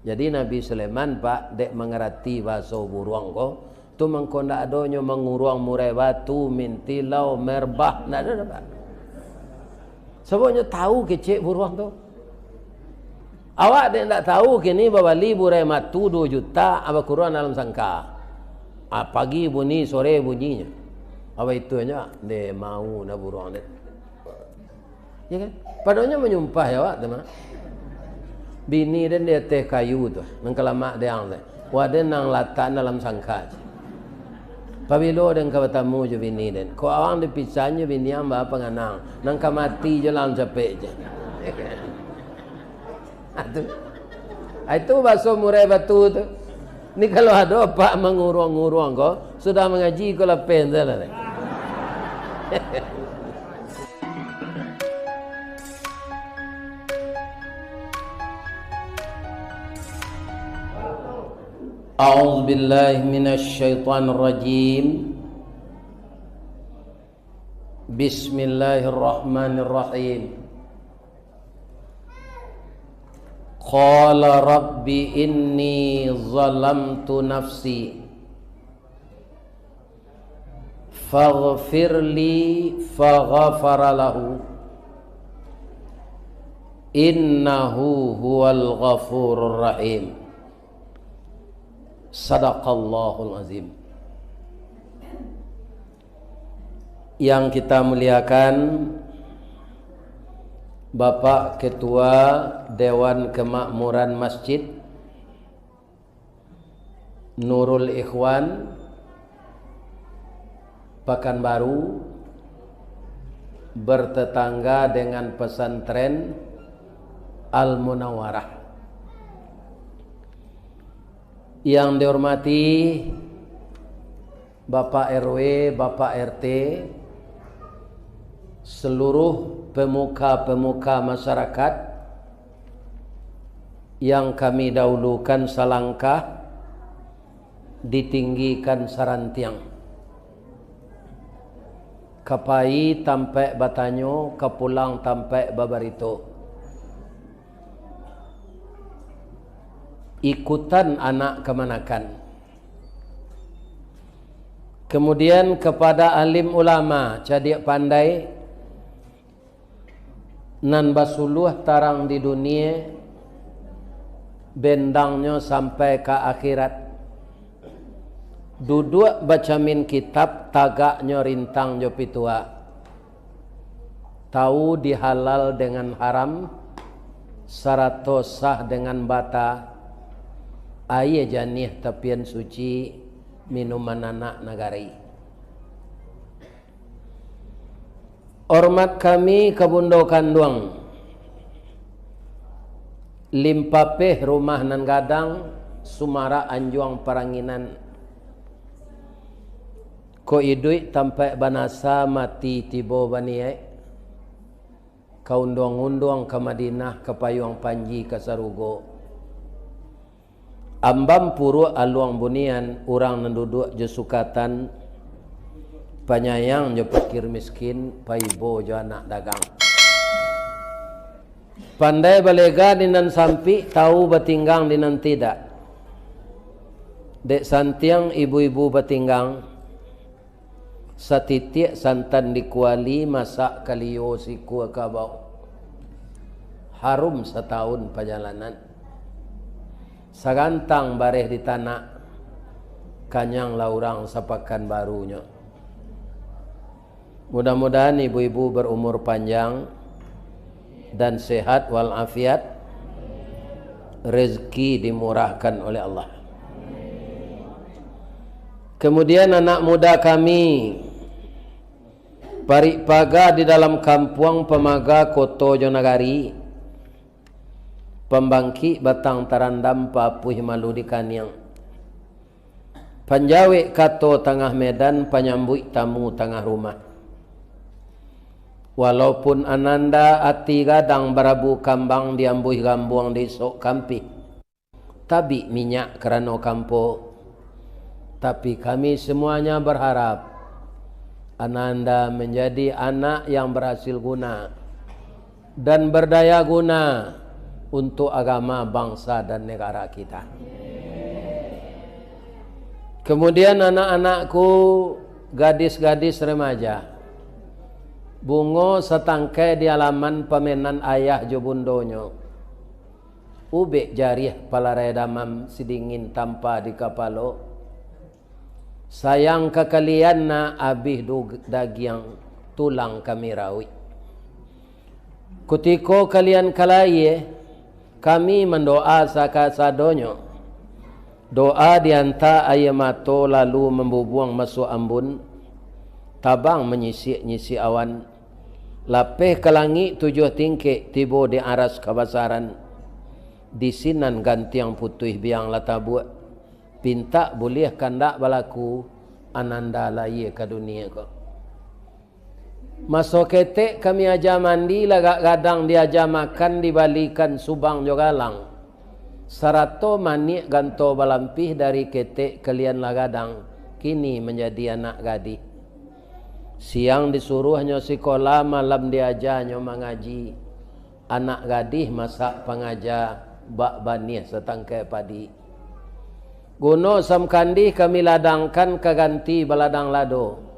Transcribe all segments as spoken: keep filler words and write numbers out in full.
Jadi Nabi Sulaiman, Pak, dek mangarati bahaso buruang ko, tu mangko ndak adonyo manguruang murai batu, mintilau, merbah, ndak ado doh, Pak. Sababnyo tahu kecek buruang tu. Awak dek ndak tahu kini babali burai batu duo juta, bakuruang dalam sangka. Ah, pagi bunyi, sore bunyinyo. Apa itu nyo, dek mau na buruang dek. Ya kan? Padohonyo manyumpah ya awak tu mah. Bini den di ateh kayu tu, nan ka lamak diang tu. Wah, den nan latak dalam sangka je. Pabilo den ka batamu jo bini den? Kok awang dipisan jo bini ang ba panganang, nan ka mati jo lang capek je. Ah, tu. Ah, itu baso murai batu tu. Ni kalau ado apak manguruang-nguruang ko, sudah mangaji ko lapeh tu lah. أعوذ بالله من الشيطان الرجيم. بسم الله الرحمن الرحيم. قال رب إني ظلمت نفسي فاغفر لي فغفر له إنه هو الغفور الرحيم. صدق الله العظيم. Yang kita muliakan, Bapak Ketua Dewan Kemakmuran Masjid Nurul Ikhwan, Pakanbaru, bertetangga dengan Pesantren Al-Munawarah. Yang dihormati Bapak R W, Bapak R T, seluruh pemuka-pemuka masyarakat, yang kami dahulukan salangkah, ditinggikan sarantiang. Ka pai tampaik batanyo, ka pulang tampaik babarito. Ikutan anak kamanakan. Kemudian kepada alim ulama, cadiak pandai, nan basuluah tarang di dunie, bendangnyo sampai ka akhirat. Duduak bacamin kitab, tagaknyo rintang jo pituak. Tahu di halal dengan haram, sarato sah dengan bata, aia janiah tapian suci, minuman anak nagari. Hormat kami ka bundo kanduang, Limpapeh rumah nan gadang, sumarak anjuang paranginan. Kok iduik tampaik banasa, mati tibo baniaik. Ka unduang-unduang ka Madinah, ka payuang panji ka sarugo. Ambam puruak aluang bunian, urang nan duduak jo sukatan, panyayang jo pakir miskin, paibo jo anak dagang. Pandai balega di nan sampik, tahu batinggang di nan tidak. Dek santiang ibu-ibu batinggang, satitiak santan di kuali, masak kalio sikua kabau. Harum satahun pajalanan. Sagantang bareh di tanak, kanyanglah urang sapakan barunyo. Mudah-mudahan ibu-ibu berumur panjang dan sehat walafiat, rezeki dimurahkan oleh Allah. Kemudian anak muda kami, parik paga di dalam kampuang, pamaga koto jo nagari, pambangkik batang tarandam, papuih malu di kaniang. Panjawek kato tangah medan, panyambuik tamu tangah rumah. Walaupun ananda ati gadang, barabu kambang, diambuih gambuang di isok kampih, tabik minyak karano kampo, tapi kami semuanya berharap ananda menjadi anak yang berhasil guna dan berdaya guna, untuk agama, bangsa, dan negara kita. Kemudian anak-anakku, gadis-gadis remaja, bungo satangkai di alaman pamenan ayah jo bundonyo, ubek jariah palarai damam sidingin tampa di kapalo, sayang ka kalian nak abih du-, dagiang, tulang kami rawik. Kutiko kalian ka layie, kami mandoa sakasadonyo. Doa dianta aia mato lalu mambubuang masuak ambun, tabang manyisik-nyisik awan, lapeh ka langik tujuah tingkek, tibo di aras kabasaran, di sinan gantiang putuih biang lah tabuak, pintak buliah kandak balaku, ananda layie ka dunie ko. Maso ketek kami aja mandi, lagak gadang diaja makan, dibalikan subang jo galang, sarato maniak ganto balampih dari ketek kalian lah gadang, kini manjadi anak gadih. Siang disuruahnyo sikola, malam diajanyo mangaji. Anak gadih masak pangaja, bak baniah satangkai padi. Guno samkandih kami ladangkan ka ganti baladang lado.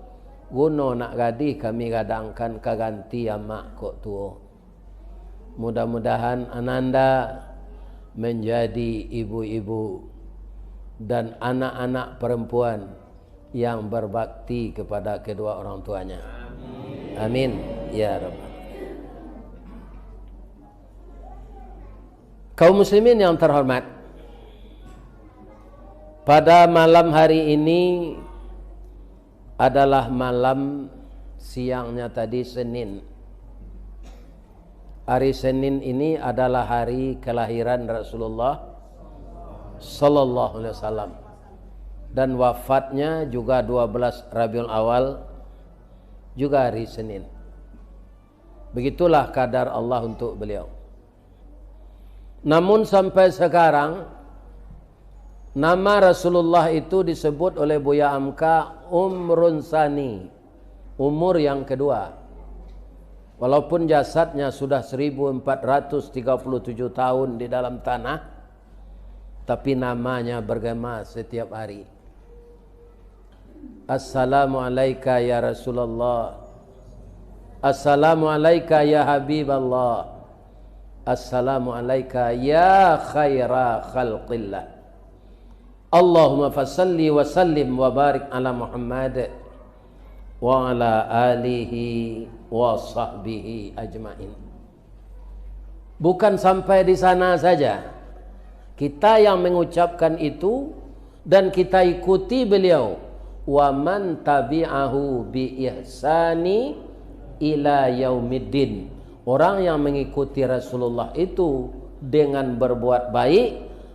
Guno nak gadih kami gadangkan ka ganti amak kok tuo. Mudah-mudahan ananda manjadi ibu-ibu dan anak-anak perempuan yang berbakti kepada kedua orang tuanya. Amin. Ya Rabbal. Kaum muslimin yang terhormat, pada malam hari ini adalah malam siangnya tadi, Senin. Hari Senin ini adalah hari kelahiran Rasulullah sallallahu alaihi wasallam, dan wafatnya juga dua belas Rabiul Awal, juga hari Senin. Begitulah kadar Allah untuk beliau. Namun sampai sekarang, nama Rasulullah itu disebut oleh Buya Amka umrun sani, umur yang kedua. Walaupun jasadnya sudah seribu empat ratus tiga puluh tujuh tahun di dalam tanah, tapi namanya bergema setiap hari. Assalamu alaika ya Rasulullah. Assalamu alaika ya Habiballah. Assalamu alaika ya khaira khalqillah. Allahumma fasalli wa sallim wa barik ala Muhammad wa ala alihi wa sahbihi ajmain. Bukan sampai di sana saja. Kita yang mengucapkan itu dan kita ikuti beliau. Wa man tabi'ahu bi ihsani ila yaumiddin. Orang yang mengikuti Rasulullah itu dengan berbuat baik,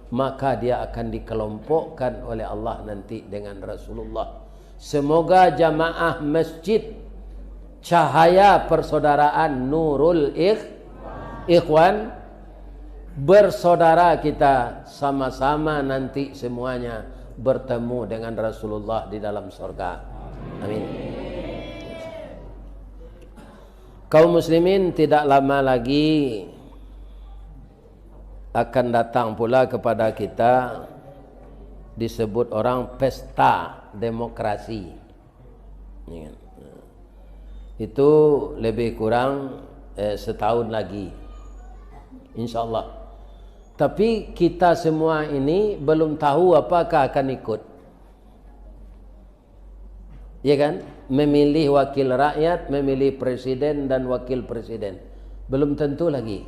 maka dia akan dikelompokkan oleh Allah nanti dengan Rasulullah. Semoga jamaah Masjid Cahaya Persaudaraan Nurul Ikh-, Ikhwan bersaudara kita sama-sama nanti semuanya bertemu dengan Rasulullah di dalam sorga. Amin. Kaum muslimin, tidak lama lagi akan datang pula kepada kita, disebut orang, pesta demokrasi. Ya kan? Itu lebih kurang, eh, setahun lagi, insya Allah. Tapi kita semua ini belum tahu apakah akan ikut. Ya kan? Memilih wakil rakyat, memilih presiden dan wakil presiden. Belum tentu lagi.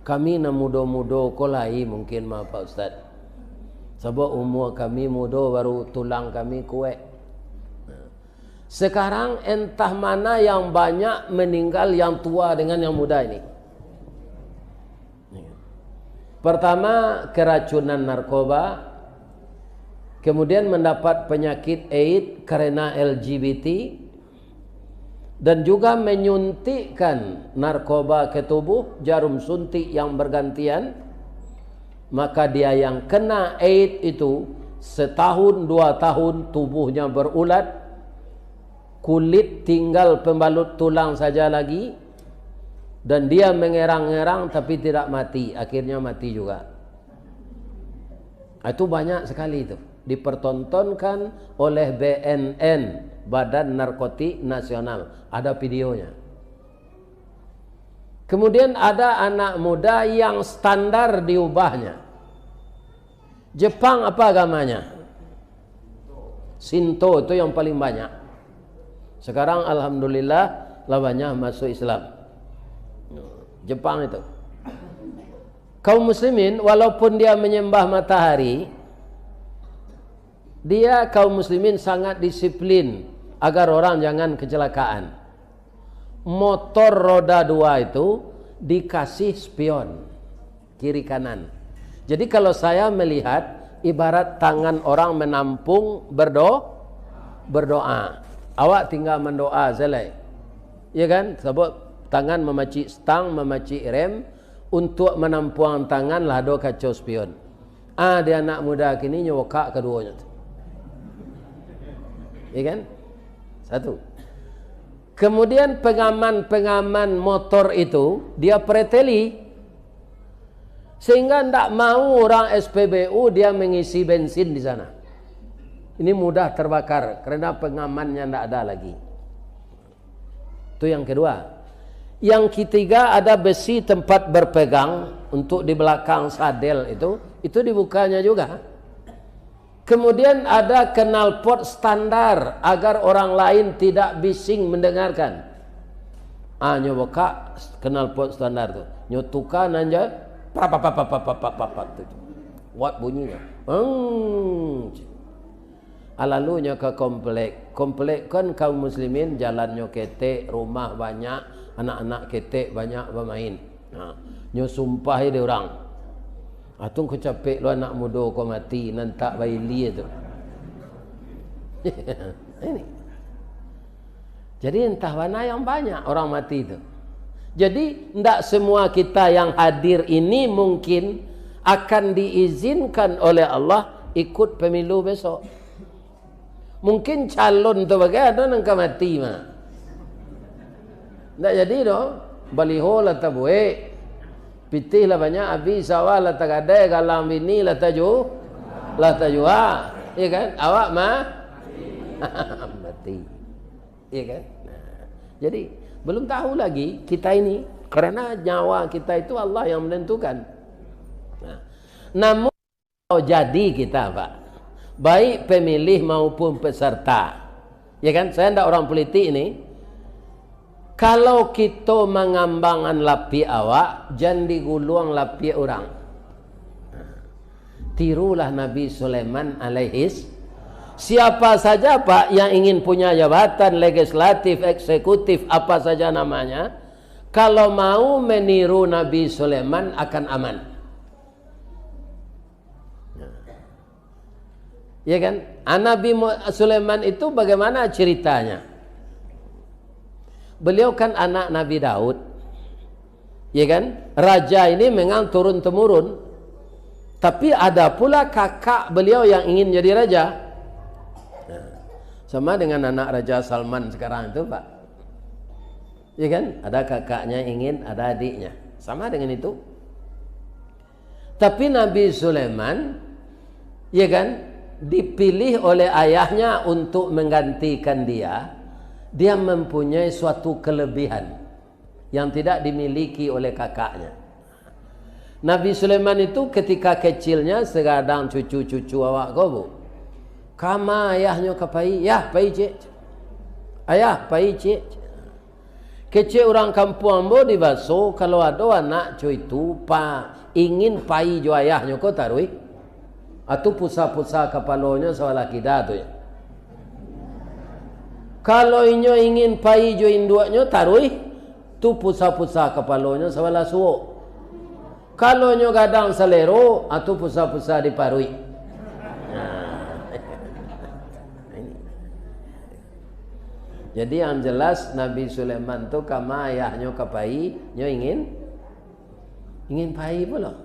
Kami nan mudo-mudo ko lai mungkin mah, Pak Ustaz. Sabab umur kami mudo, baru tulang kami kuek. Sekarang entah mana yang banyak meninggal yang tua dengan yang muda ini. Pertama, keracunan narkoba, kemudian mendapat penyakit AIDS karena L G B T, dan juga menyuntikkan narkoba ke tubuh, jarum suntik yang bergantian, maka dia yang kena AIDS itu, setahun, dua tahun tubuhnya berulat, kulit tinggal pembalut tulang saja lagi, Dan dia mengerang-ngerang tapi tidak mati, akhirnya mati juga. Itu banyak sekali itu. Dipertontonkan oleh B N N, Badan Narkotik Nasional. Ada videonya. Kemudian ada anak muda yang standar diubahnya. Jepang apa agamanya? Sinto itu yang paling banyak. Sekarang alhamdulillah lah banyak masuk Islam. Jepang itu. Kaum muslimin, walaupun dia menyembah matahari, dia, kaum muslimin, sangat disiplin agar orang jangan kecelakaan. Motor roda dua itu dikasih spion kiri kanan. Jadi kalau saya melihat, ibarat tangan orang menampung berdo-, berdoa. Awak tinggal mendoa saja. Ya kan? Sabab tangan mamacik stang, mamacik rem, untuk manampuang tangan lah ado kaco spion. Ah, di anak muda kini nyo bukak kaduonyo tu. Ya kan? Satu. Kemudian pengaman-pengaman motor itu dia preteli. Sehingga ndak mau orang S P B U dia mengisi bensin di sana. Ini mudah terbakar karena pengamannya ndak ada lagi. Itu yang kedua. Yang ketiga, ada besi tempat berpegang untuk di belakang sadel itu, itu dibukanya juga. Kemudian ada knalpot standar agar orang lain tidak bising mendengarkan. Ah, nyo bukak knalpot standar tu. Nyo tuka nan ja, prapapapapapapap tu. Buat bunyinyo. Hmm. Alalunyo ka komplek. Komplek kan kaum muslimin, jalannyo ketek, rumah banyak, anak-anak ketek, banyak bamain. Ha, nyo sumpah dek urang. Atun ko capek lo anak mudo ko mati, nan tak bailia tu. Ini. Jadi, entah mana yang banyak orang mati tu. Jadi, ndak semua kita yang hadir ini mungkin akan diizinkan oleh Allah ikut pemilu besok. Mungkin calon tu bagai ado nan ka mati mah. Ndak jadi doh. Baliho lah tabuek. Pitih lah banyak abih, sawah lah tagadai, galang bini lah taju-, lah tajua. Ya kan? Awak mah mati. Iya kan? Nah, jadi, belum tahu lagi kita ini, karena nyawa kita itu Allah yang menentukan. Nah, namun kalau jadi kita, Pak, baik pemilih maupun peserta, ya kan? Saya ndak orang politik ini. Kalau kita mangambangan lapiak awak, jan diguluang lapiak urang. Tirulah Nabi Sulaiman alaihis. Siapa saja, Pak, yang ingin punya jabatan legislatif, eksekutif, apa saja namanya, kalau mau meniru Nabi Sulaiman, akan aman. Ya kan? Ah, Nabi Mu-, Sulaiman itu bagaimana ceritanya? Beliau kan anak Nabi Daud. Ya kan? Raja ini memang turun-temurun. Tapi ada pula kakak beliau yang ingin jadi raja. Nah, sama dengan anak Raja Salman sekarang itu, Pak. Ya kan? Ada kakaknya ingin, ada adiknya. Sama dengan itu. Tapi Nabi Sulaiman, ya kan, dipilih oleh ayahnya untuk menggantikan dia, dia mempunyai suatu kelebihan yang tidak dimiliki oleh kakaknya. Nabi Sulaiman itu ketika kecilnya, segadang cucu-cucu awak ko, Bu. Kama ayahnyo ka pai, "Yah, pai, Cik." "Ayah, pai, Cik." Kecek urang kampuang ambo di Baso, kalau ado anak co itu, pa, ingin pai jo ayahnyo ko taruih, atu pusa-pusa kapalonyo sabalah kida tu, yo. Kalau inyo ingin pai jo induaknyo taruih, tu pusa-pusa kapalonyo sabalah suok. Kalau nyo gadang salero, atu pusa-pusa di paruik. Nah. Jadi, yang jelas, Nabi Sulaiman tu kama ayahnyo ka pai, nyo ingin, ingin pai pulo.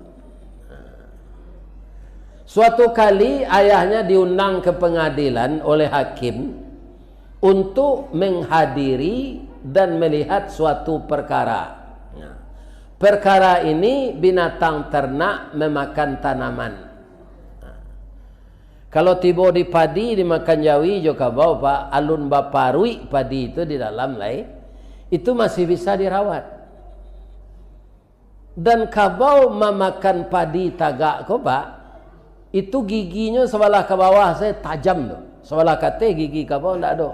Suatu kali, ayahnya diundang ke pengadilan oleh hakim untuk menghadiri dan melihat suatu perkara. Nah, perkara ini binatang ternak memakan tanaman. Nah, kalau tibo di padi dimakan jawi jo kabau, Pak, alun baparuik padi itu di dalam lai, itu masih bisa dirawat. Dan kabau mamakan padi tagak ko, Pak, itu giginyo sabalah ka bawah sajo tajam tu. Sabalah ka ateh gigi kabau ndak ado.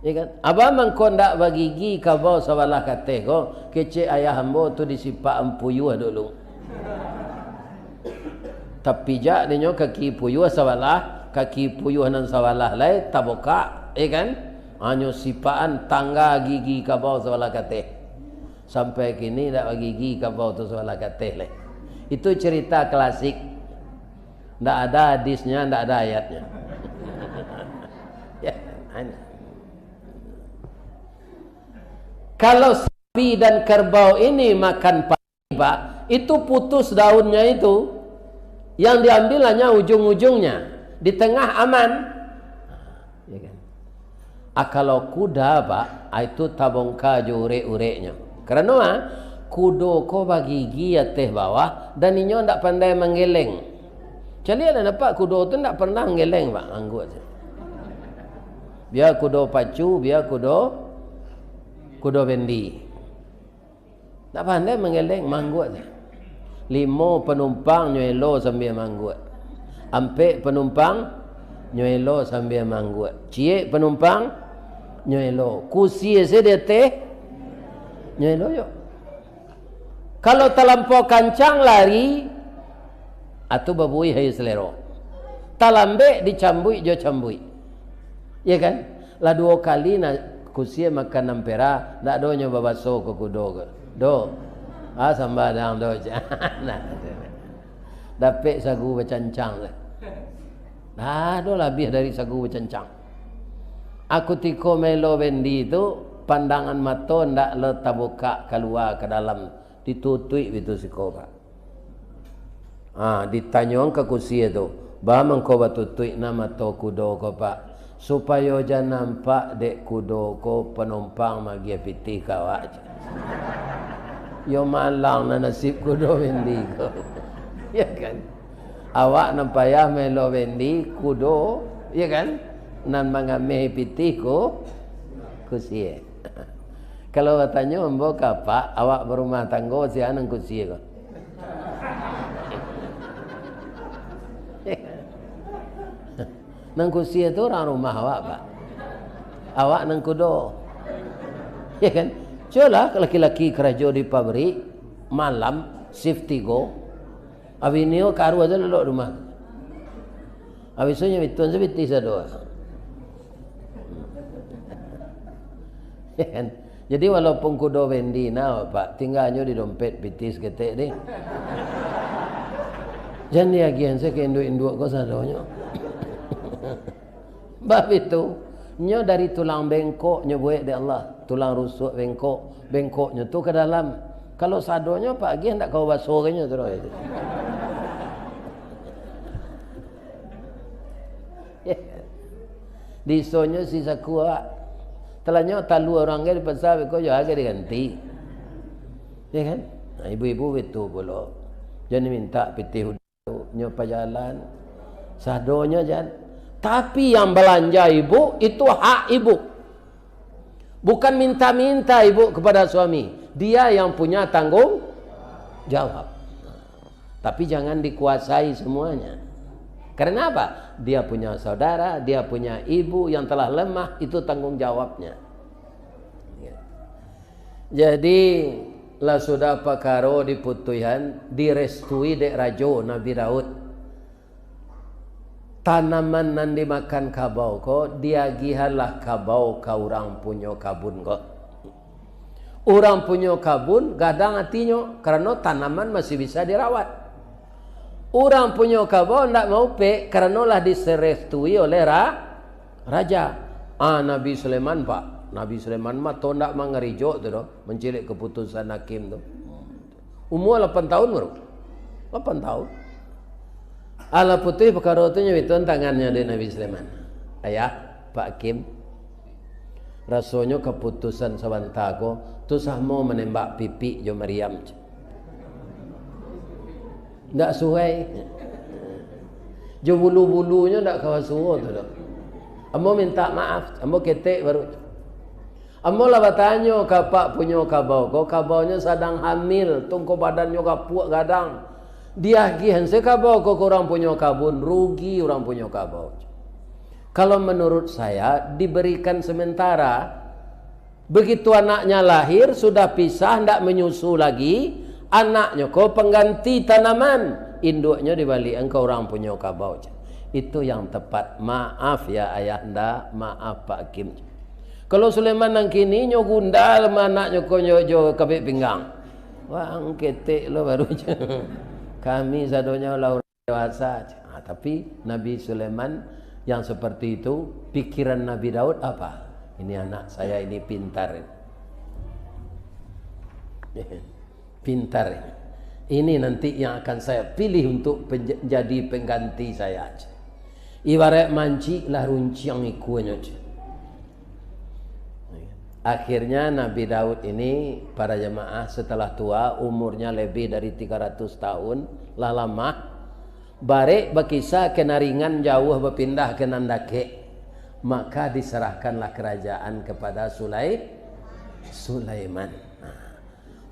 Ya kan? Abah mangko ndak bagigi kabau sabalah ka ateh ko, kecek ayah ambo tu disipak puyuah dulu. Tapijak dinyo kaki puyuah sabalah, kaki puyuah nan sabalah lai tabukak, ya kan? Hanyo sipakan tangga gigi kabau sabalah ka ateh. Sampai kini ndak bagigi kabau tu sabalah ka ateh lai. Itu cerita klasik. Ndak ada hadisnya, ndak ada ayatnya. Ya, hanya. Kalau sapi dan kerbau ini makan padi, Pak, itu putus daunnya itu. Yang diambil hanya ujung-ujungnya. Di tengah aman. Ya kan? Ah, kalau kuda, Pak, ah, itu tabongka jo urek-ureknyo. Karano, ah, kudo ko bagigi ateh bawah, dan inyo ndak pandai manggeleng. Caliaklah nampak kudo tu ndak pernah manggeleng, Pak, angguak sajo. Bia kudo pacu, bia kudo, kudo bendi. Ndak pandai manggeleng, mangguak sajo. Limo panumpang nyo elo sambia mangguak. Ampek panumpang nyo elo sambia mangguak. Ciek panumpang nyo elo. Kusie se di ateh nyo elo yo. Kalau talampau kancang lari, atu babuih aia salero. Talambek dicambuik jo cambuik. Ya kan? Lah duo kali na kusie makan ampera, ndak ado nyo babaso ka kudo ko. Do. Ah, sambadang do. Nah, dapek sagu bacancang lah. Ndak ado labiah dari sagu bacancang. Ah, kutiko maelo bendi tu, pandangan mato ndak lo tabukak kalua ka dalam, ditutuik bitu siko, Pak. Ha, ditanyoan ka kusie tu, "Baa mangko batutuik na mato kudo ko, Pak?" "Supayo jan nampak dek kudo ko panumpang magiah pitih ka awak," cek. Yo malang na nasib kudo bendi ko. Ya kan? Awak nan payah maelo bendi, kudo, ya kan? Nan mangameh pitih ko, kusie. Kalau batanyo ambo ka Apak, awak barumah tanggo sia nan kusie ko? Nan kusie tu urang rumah awak, Pak. Awak nan kudo. Ya kan? Cubolah laki-laki karajo di pabrik, malam, shift tigo. Abih nio karuah tu duduk rumah. Abih tu nyo bituan sabitih sado. Ya kan? Jadi, walaupun kudo bendi nah, Pak, tingganyo di dompet pitih saketek deh. Jan diagiahan se ka induak-induak ko sadonyo. Bab itu, nyo dari tulang bengkok nyo buek dek Allah, tulang rusuak bengkok, bengkoknyo tu ka dalam. Kalau sadonyo Pak agiah ndak kawa baso ka nyo tu doh. Disonyo si sakua. Talanyo talua urang gai di pasa, beko jo agai diganti. Ya kan? Nah, ibu-ibu bitu pulo. Jan mintak pitih udah nyo pajalan. Sadonyo jan. Tapi yang balanja ibu, itu hak ibu. Bukan minta-minta ibu kepada suami. Dia yang punya tanggung jawab. Tapi jangan dikuasai semuanya. Karena apa? Dia punya saudara, dia punya ibu yang telah lemah, itu tanggung jawabnya. Ya. Jadi, lah sudah pakaro diputuihan, direstui dek Rajo Nabi Daud. Tanaman nan dimakan kabau ko, diagihanlah kabau ka urang punyo kabun ko. Urang punyo kabun gadang atinyo, karano tanaman masih bisa dirawat. Urang punyo kabau ndak maupek, karano lah diserestui oleh ra-, raja. Ah, Nabi Sulaiman, Pak. Nabi Sulaiman mah to ndak mangarijok tu doh, mancilek kaputusan hakim tu. Umua lapan tahun baru. Lapan tahun. Alah putuih pakaro tu nyo bituan tangannyo dek Nabi Sulaiman. Ayah, Pak Hakim, Rasonyo kaputusan sabanta ko tu samo manembak pipik jo mariam. Ndak suai. Jo bulu-bulunyo ndak kawa suo tu doh. Ambo mintak maaf, ambo ketek baru. Ambo lah batanyo ka apak punyo kabau ko, kabaunyo sadang hamil, tungko badannyo gapuak gadang. Diagiahan se kabau ko ka urang punyo kabun, rugi urang punyo kabau. Kalau menurut saya, diberikan sementara. Begitu anaknya lahir, sudah pisah, ndak menyusu lagi, anaknyo ko pengganti tanaman, induaknyo dibaliakan ka urang punyo kabau. Itu yang tepat. Maaf ya ayahanda, maaf Pak Hakim. Kalau Sulaiman nan kini, nyo gundal ma anaknyo ko nyo jo kabek pinggang. Wah, ketek lo baru. Kami sadonyo lah dewasa. Ah, tapi Nabi Sulaiman yang seperti itu, pikiran Nabi Daud apa? Ini anak saya ini pintar. Pintar. Ini nanti yang akan saya pilih untuk penja-, jadi pengganti saya. Ibarat mancik lah runciang ikuanyo. Akhirnya Nabi Daud ini, para jemaah, setelah tua, umurnya lebih dari tiga ratus tahun, lah lamah, barek bakisa ka nan ringan, jauah bapindah ka nan dakek, maka diserahkanlah kerajaan kepada Sulai-, Sulaiman. Nah,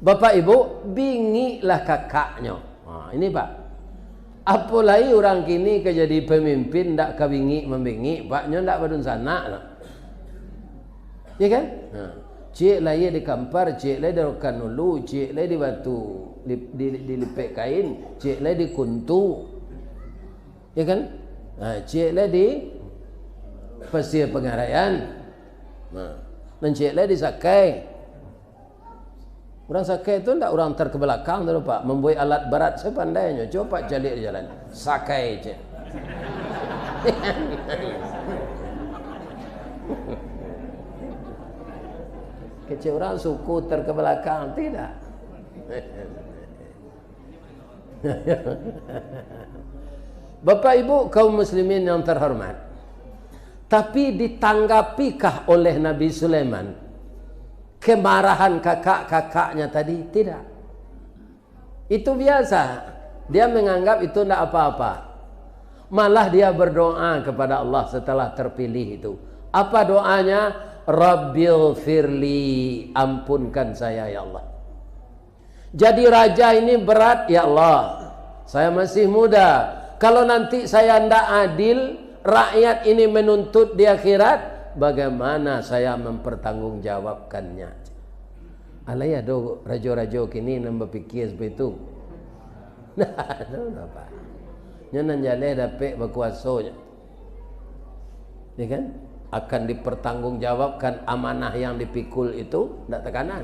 Bapak Ibu, bingiklah kakaknyo. Ha, ini, Pak. Apo lai urang kini ka jadi pamimpin, ndak ka bingik-mambingik, Pak, nyo ndak badunsanak lah. Ya kan? Ha. Ciek lai di Kampar, ciek lai di Rokan Hulu, ciek lai di Batu, di, di, di Lipek Kain, ciek lai di Kuntu. Ya kan? Ha, ciek lai di Pasir Pangarayan. Nah, nan ciek lai di Sakai. Urang Sakai tu ndak urang terkebelakang tu, Pak. Mambuek alat berat sapandainyo. Cubo Pak caliak di jalan. Sakai, cek. Kecek urang suku terkebelakang, tidak. Bapak Ibu kaum muslimin yang terhormat, tapi ditanggapikah oleh Nabi Sulaiman kemarahan kakak-kakaknya tadi? Tidak. Itu biasa. Dia menganggap itu ndak apa-apa. Malah dia berdoa kepada Allah setelah terpilih itu. Apa doanya? "Rabbighfirli, ampunkan saya, ya Allah." Jadi raja ini berat, "Ya Allah, saya masih muda. Kalau nanti saya ndak adil, rakyat ini menuntut di akhirat, bagaimana saya mempertanggungjawabkannya?" Alai ado rajo-rajo kini nan bapikia seperti itu? Ndak ado, Pak. Nyo nan jaleh dapek bakuaso nyo. Ya kan? Akan dipertanggungjawabkan amanah yang dipikul itu, ndak takana.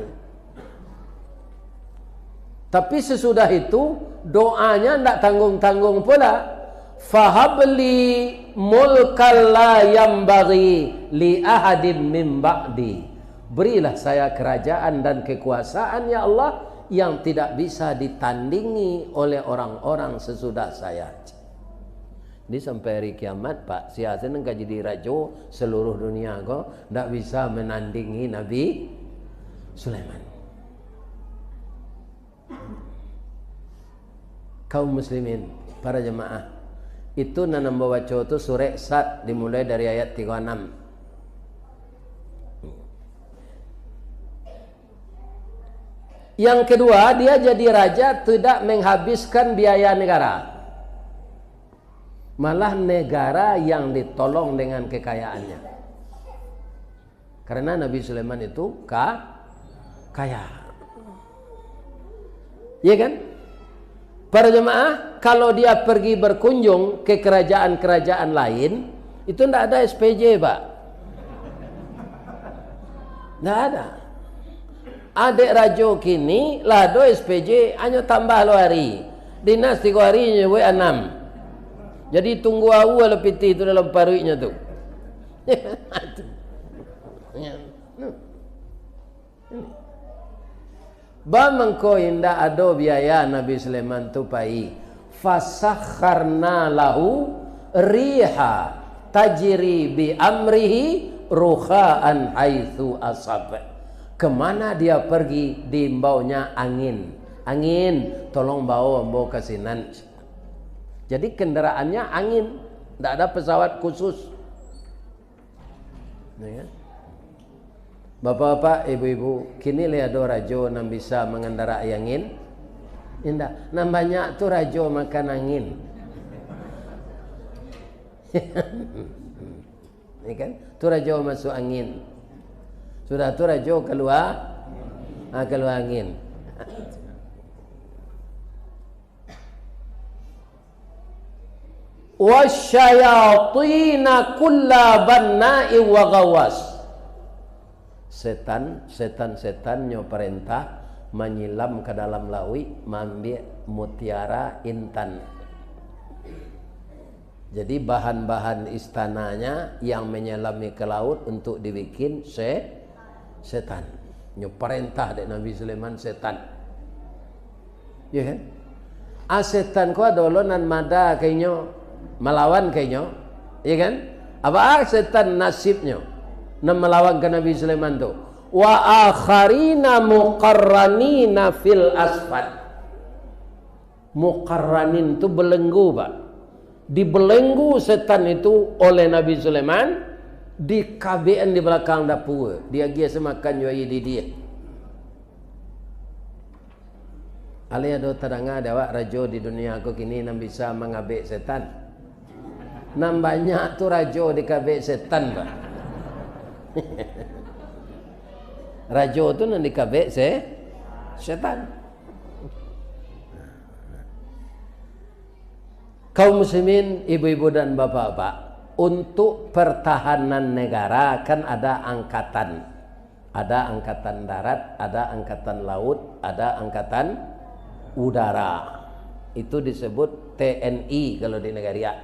Tapi sesudah itu, doanya ndak tanggung-tanggung pula. "Fahabli mulkal la yambaghi li ahadin min ba'di." Berilah saya kerajaan dan kekuasaan, ya Allah, yang tidak bisa ditandingi oleh orang-orang sesudah saya. Jadi sampai hari kiamat, Pak, sia se nan ka jadi rajo seluruh dunia ko, ndak bisa menandingi Nabi Sulaiman. Kaum muslimin, para jemaah, itu nan ambo baco tu surek Sad, dimulai dari ayat tigo anam. Yang kedua, dia jadi raja tidak menghabiskan biaya negara. Malah negara yang ditolong dengan kekayaannya. Karena Nabi Sulaiman itu ka-, kaya. Iya kan? Para jemaah, kalau dia pergi berkunjung ke kerajaan-kerajaan lain, itu ndak ada S P J, Pak. Ndak ada. Adek rajo kini lah ado S P J, hanyo tambah lo hari. Dinas tigo hari, nyo buek anam. Jadi tunggu aua lo pitih tu dalam paruiknyo tu. Ba mangko indak ado biaya Nabi Sulaiman tu pai. "Fasakharna lahu riha tajri bi amrihi Rukha'an haitsu asab. Kemana dia pergi, diimbaunya angin. "Angin, tolong bawa ambo ke sinan." Jadi kendaraannya angin, ndak ada pesawat khusus. Ya kan? Bapak-bapak, ibu-ibu, kini lai ado rajo nan bisa mangandarai angin? Indak. Nan banyak tu rajo makan angin. Ya kan? Tu rajo masuk angin. Sudah tu rajo kalua, ah, kalua angin. "Wasyayatina kulla banna'in wa ghawwas." Setan, setan-setan nyo parentah manyilam ka dalam lauik, maambiak mutiara intan. Jadi, bahan-bahan istananya yang menyelami ke laut untuk dibikin se-, setan. Nyo parentah dek Nabi Sulaiman setan. Ya kan? Ah, setan ko ado lo nan mada ka inyo, malawan ka inyo. Ya kan? Apa ah, setan nasibnyo nan malawan ka Nabi Sulaiman tu? "Wa akharina muqarranina fil asfad." Muqarranin tu belenggu, Pak. Dibelenggu setan itu oleh Nabi Sulaiman, dikabekan di balakang dapua, diagiah se makan jo aia didih. Alai ado tadanga dek awak rajo di dunia ko kini nan bisa mangabek setan? Nan banyak tu rajo dikabek setan, Pak. Rajo tu nan dikabek se-, setan. Kaum muslimin, ibu-ibu dan bapak-bapak, untuk pertahanan negara kan ada angkatan. Ada angkatan darat, ada angkatan laut, ada angkatan udara. Itu disebut T N I kalau di Nagariak.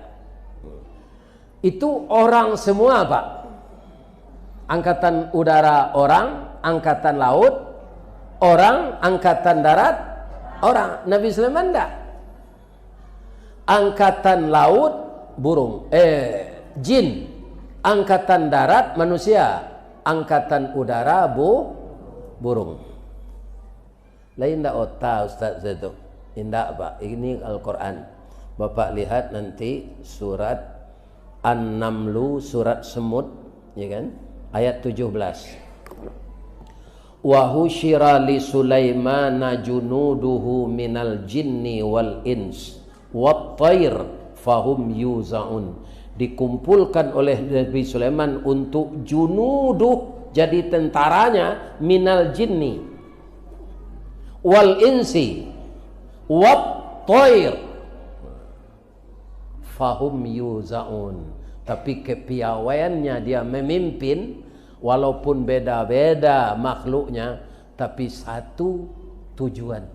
Itu orang semua, Pak. Angkatan udara orang, angkatan laut orang, angkatan darat orang. Nabi Sulaiman ndak. Angkatan laut burung, eh, jin. Angkatan darat manusia. Angkatan udara bu-, burung. Lain ndak ota, Ustaz, saya tu? Indak, Pak. Ini Al-Quran. Bapak lihat nanti surat An-Namlu, surat semut, ya kan? Ayat tujuh belas. "Wa husyira li Sulaimana junuduhu minal jinni wal ins, wat thair, fahum yuzaun." Dikumpulkan oleh Nabi Sulaiman untuk junuduh, jadi tentaranya, minal jinni, wal insi, wat thair, fahum yuzaun. Tapi kepiawaiannya dia memimpin, walaupun beda-beda makhluknya, tapi satu tujuan.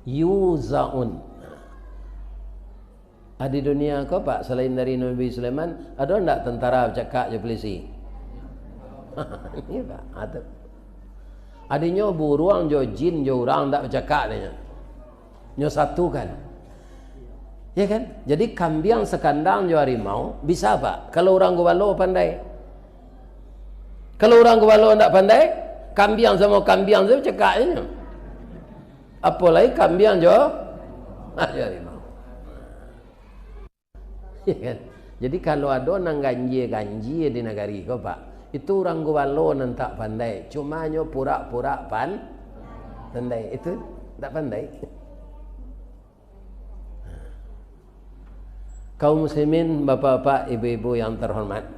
Yuzaun. Ah, di dunia ko, Pak, selain dari Nabi Sulaiman, ado ndak tentara bacakak jo polisi? Ini, Pak, ado. Adinyo buruang jo jin jo urang ndak bacakak, nyo. Nyo satukan. Ya kan? Jadi, kambiang sakandang jo harimau bisa, Pak, kalau urang gubalo pandai. Kalau urang gubalo ndak pandai, kambiang samo kambiang tu bacakak nyo. Apo lai kambiang jo, ah, jo harimau. Ya kan? Jadi, kalau ado nan ganjia-ganjia di nagari ko, Pak, itu urang gubalo nan tak pandai. Cuma nyo purak-purak pan-, pandai. Itu tak pandai. Kaum muslimin, bapak-bapak, ibu-ibu yang terhormat.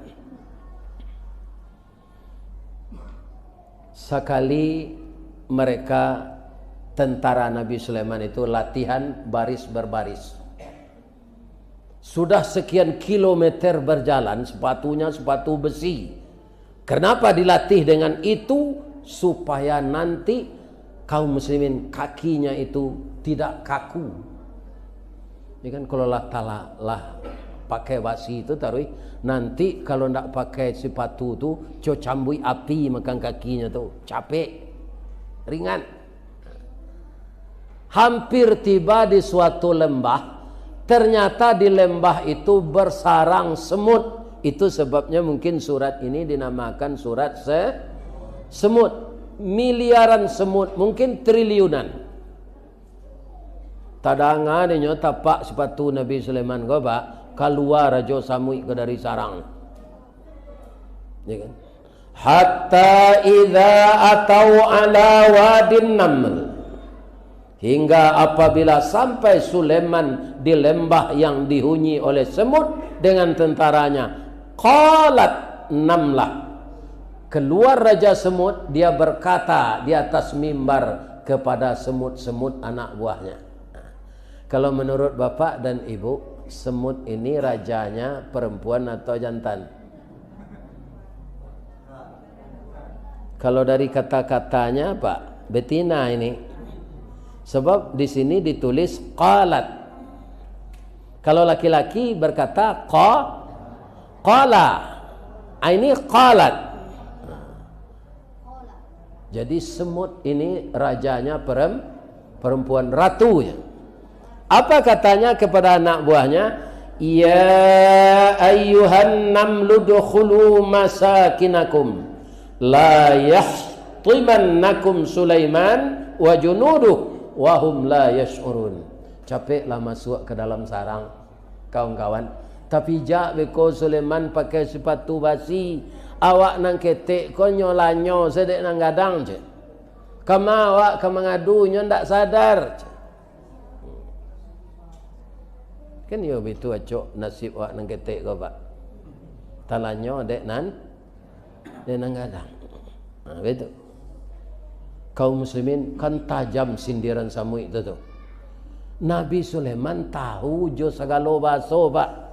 Sakali mereka, tentara Nabi Sulaiman itu, latihan baris berbaris. Sudah sekian kilometer berjalan, sepatunya sepatu besi. Kenapa dilatih dengan itu? Supaya nanti kaum muslimin kakinya itu tidak kaku. Ya kan, kalau lah talah, lah pakai basi tu taruih, nanti kalau ndak pakai sepatu tu, co cambuik api makan kakinya tu, capek, ringan. Hampir tiba di suatu lembah, ternyata di lembah itu bersarang semut. Itu sebabnya mungkin surat ini dinamakan surat se-, semut. Miliaran semut, mungkin triliunan. Tadanga dek nyo tapak sipatu Nabi Sulaiman ko, Pak, kalua rajo samuik ko dari sarang. Ya kan? Hatta idza atau ala wadin naml. Hingga apabila sampai Sulaiman di lembah yang dihuni oleh semut dengan tentaranya, qalat namlah. Keluar Raja Semut, dia berkata di atas mimbar kepada semut-semut anak buahnya. Kalau menurut bapak dan ibu, semut ini rajanya perempuan atau jantan? Kalau dari kata-katanya, Pak, betina ini. Sebab di sini ditulis qalat. Kalau laki-laki berkata qa-, qala. Ah, ini qalat. Jadi semut ini rajanya perem-, perempuan, ratunya. Apa katanya kepada anak buahnya? "Ya ayyuhan namlu dukhulu masakinakum, la yahtimannakum Sulaiman wa junuduh wa hum la yash'urun." Capeklah masuk ke dalam sarang, kawan-kawan. Tapi jak beko Sulaiman pakai sipatu basi, awak nan ketek ko nyo lanyo sadek nan gadang, cek. Kama awak ka mangadu, nyo ndak sadar, cek. Kan iyo bitu acok nasib awak nan ketek ko, Pak. Talanyo dek nan, dek nan gadang. Nah, bitu. Kaum muslimin, kan tajam sindiran samuik tu, tu. Nabi Sulaiman tahu jo sagalo baso, Pak.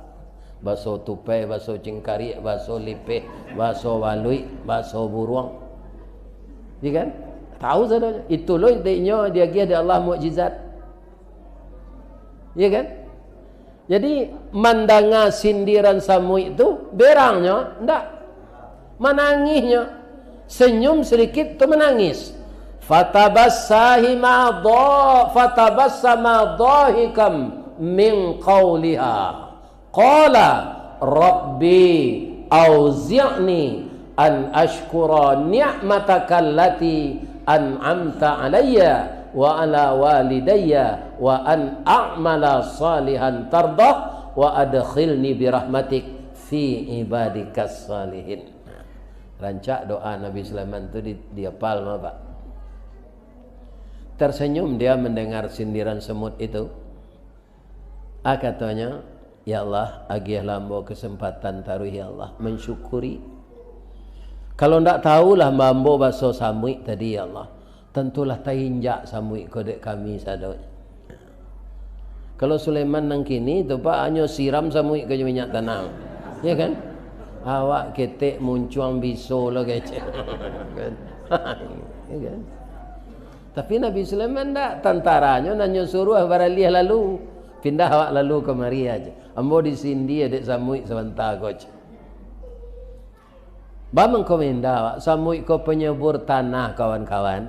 Baso tupai, baso cingkariak, baso lipeh, baso baluik, baso buruang. Iya kan? Tahu sadonyo. Itu lo dek inyo diagiah dek Allah mukjizat. Iya kan? Jadi, mandanga sindiran samuik tu, berangnyo ndak. Manangihnyo. Senyum sedikit tu manangis. Fatabassahima dha-, fatabassama dhahikam min qauliha. Qala, "Rabbi, auzi'ni an ashkura ni'mataka allati an'amta alayya wa ala walidayya wa an a'mala salihan tardah wa adkhilni birahmatik fi ibadikas salihin." Rancak doa Nabi Sulaiman tu di, diapal mah, Pak. Tersenyum dia mendengar sindiran semut itu. Ah, katonyo, "Ya Allah, agiahlah ambo kesempatan taruih, ya Allah, mensyukuri. Kalau ndak tahulah ambo baso samuik tadi, ya Allah, tantulah tainjak samuik ko dek kami sadonyo." Kalau Sulaiman nan kini tu, Pak, hanyo siram samuik ko jo minyak tanah. Ya kan? Awak ketek muncuang biso lo kecek. Kan? Ya kan? Tapi Nabi Sulaiman ndak, tantaranyo nan nyo suruah baraliah lalu. Pindah awak lalu kamari aja. Ambo disindia dek samuik sabanta ko aja. Ba mangko minda awak, samuik ko penyubur tanah, kawan-kawan.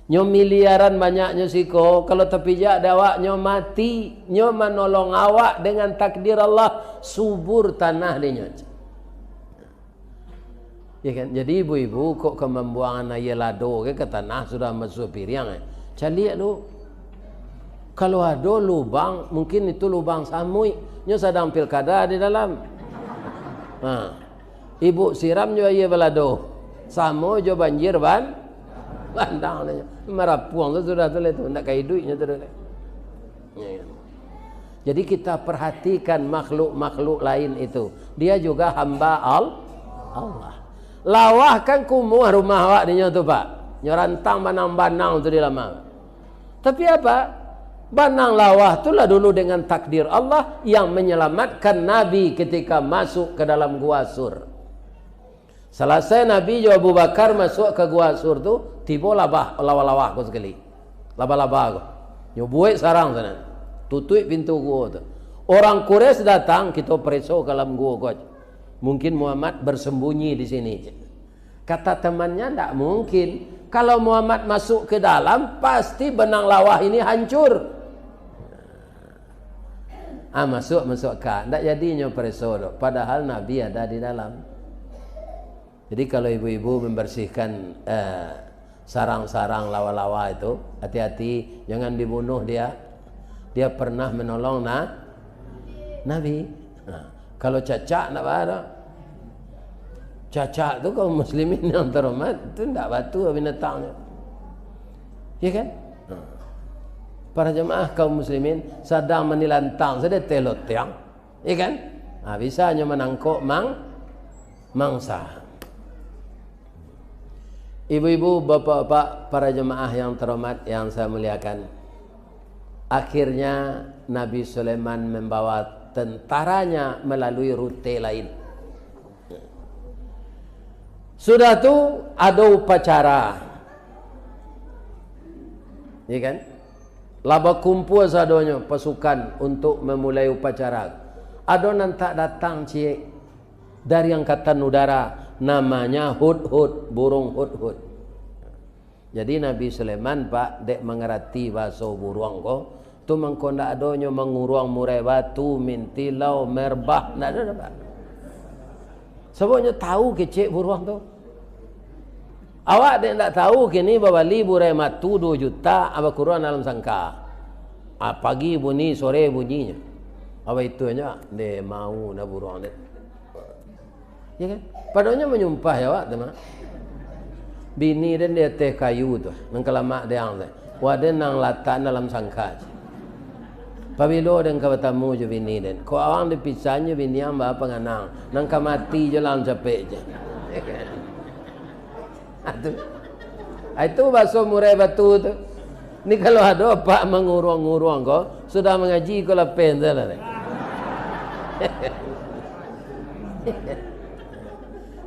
Nyo miliaran banyaknyo siko, kalau tapijak dek awak, nyo mati, nyo manolong awak dengan takdir Allah, subur tanah dek nyo. Ya kan? Jadi ibu-ibu kok ka mambuangan aia lado ke ka tanah sudah masuak piriang, eh? Caliak dulu. Kalau ado lubang, mungkin itu lubang samuik. Nyo sadang pilkada di dalam. Ha. Ibu siram jo aia balado. Samo jo banjir ban-, bandang nyo. Marapuang tu sudah tu lah tu. Ndak ka iduiknyo tu doh. Ya kan? Jadi kita perhatikan makhluk-makhluk lain itu. Dia juga hamba Al-, Allah. Lawah kan kumuah rumah awak dinyo tu, Pak. Nyo rantang banang-banang tu di lama. Tapi apa? Banang lawah tu lah dulu dengan takdir Allah yang menyelamatkan Nabi ketika masuk ke dalam gua Sur. Salasai Nabi jo Abu Bakar masuak ka gua Sur tu, tibo labah, lawah-lawah ko sakali. Laba-laba ko. Nyo buek sarang sanan. Tutuik pintu gua tu. Orang Quraisy datang, "Kito pareso ka dalam gua ko." Mungkin Muhammad bersembunyi di sini. Kata temannya, "Ndak mungkin. Kalau Muhammad masuk ke dalam, pasti benang lawah ini hancur." Ah, masuk, masuk ka. Ndak jadinyo pareso tu. Padahal Nabi ada di dalam. Jadi, kalau ibu-ibu membersihkan, eh, sarang-sarang lawa-lawa itu, hati-hati, jangan dibunuh dia. Dia pernah menolong na-, Nabi. Nah, kalau cacak, ndak apa. Cacak tu, kaum muslimin yang terhormat, tu ndak batua binatang tu. Ya kan? Nah. Para jemaah kaum muslimin sadang manilantang sajo di ateh lotiang. Ya kan? Ha, bisa nyo manangkok mang-, mangsa. Ibu-ibu, bapak-bapak, para jemaah yang terhormat, yang saya muliakan. Akhirnya, Nabi Sulaiman membawa tentaranya melalui rute lain. Sudah tu, ado upacara. Ya kan? Lah bakumpua sadonyo pasukan untuk memulai upacara. Ado nan tak datang ciek dari angkatan udara, namanya hudhud, burung hudhud. Jadi, Nabi Sulaiman, Pak, dek mangarati bahaso buruang ko, tu mangko ndak adonyo manguruang murai batu, mintilau, merbah, ndak ado doh, Pak. Sababnyo tahu kecek buruang tu. Awak dek ndak tahu kini babali burai matu duo juta, ah, bakuruang dalam sangka. Ah, pagi bunyi, sore bunyinyo. Apa itu nyo, dek mau na buruang dek. Ya kan? Padahalnyo manyumpah ya awak tu mah. Bini den di ateh kayu tu, nan ka lamak dek ang tu. Waden nan latak dalam sangka. Pabilo den ka batamu jo bini den? Kok awang dipisan jo bini ang baa panganang, nan ka mati jo lah ang capek je. Itu, itu baso murai batu tu. Ni kalau ado apak manguruang-nguruang ko, sudah mangaji ko lapeh tu lah.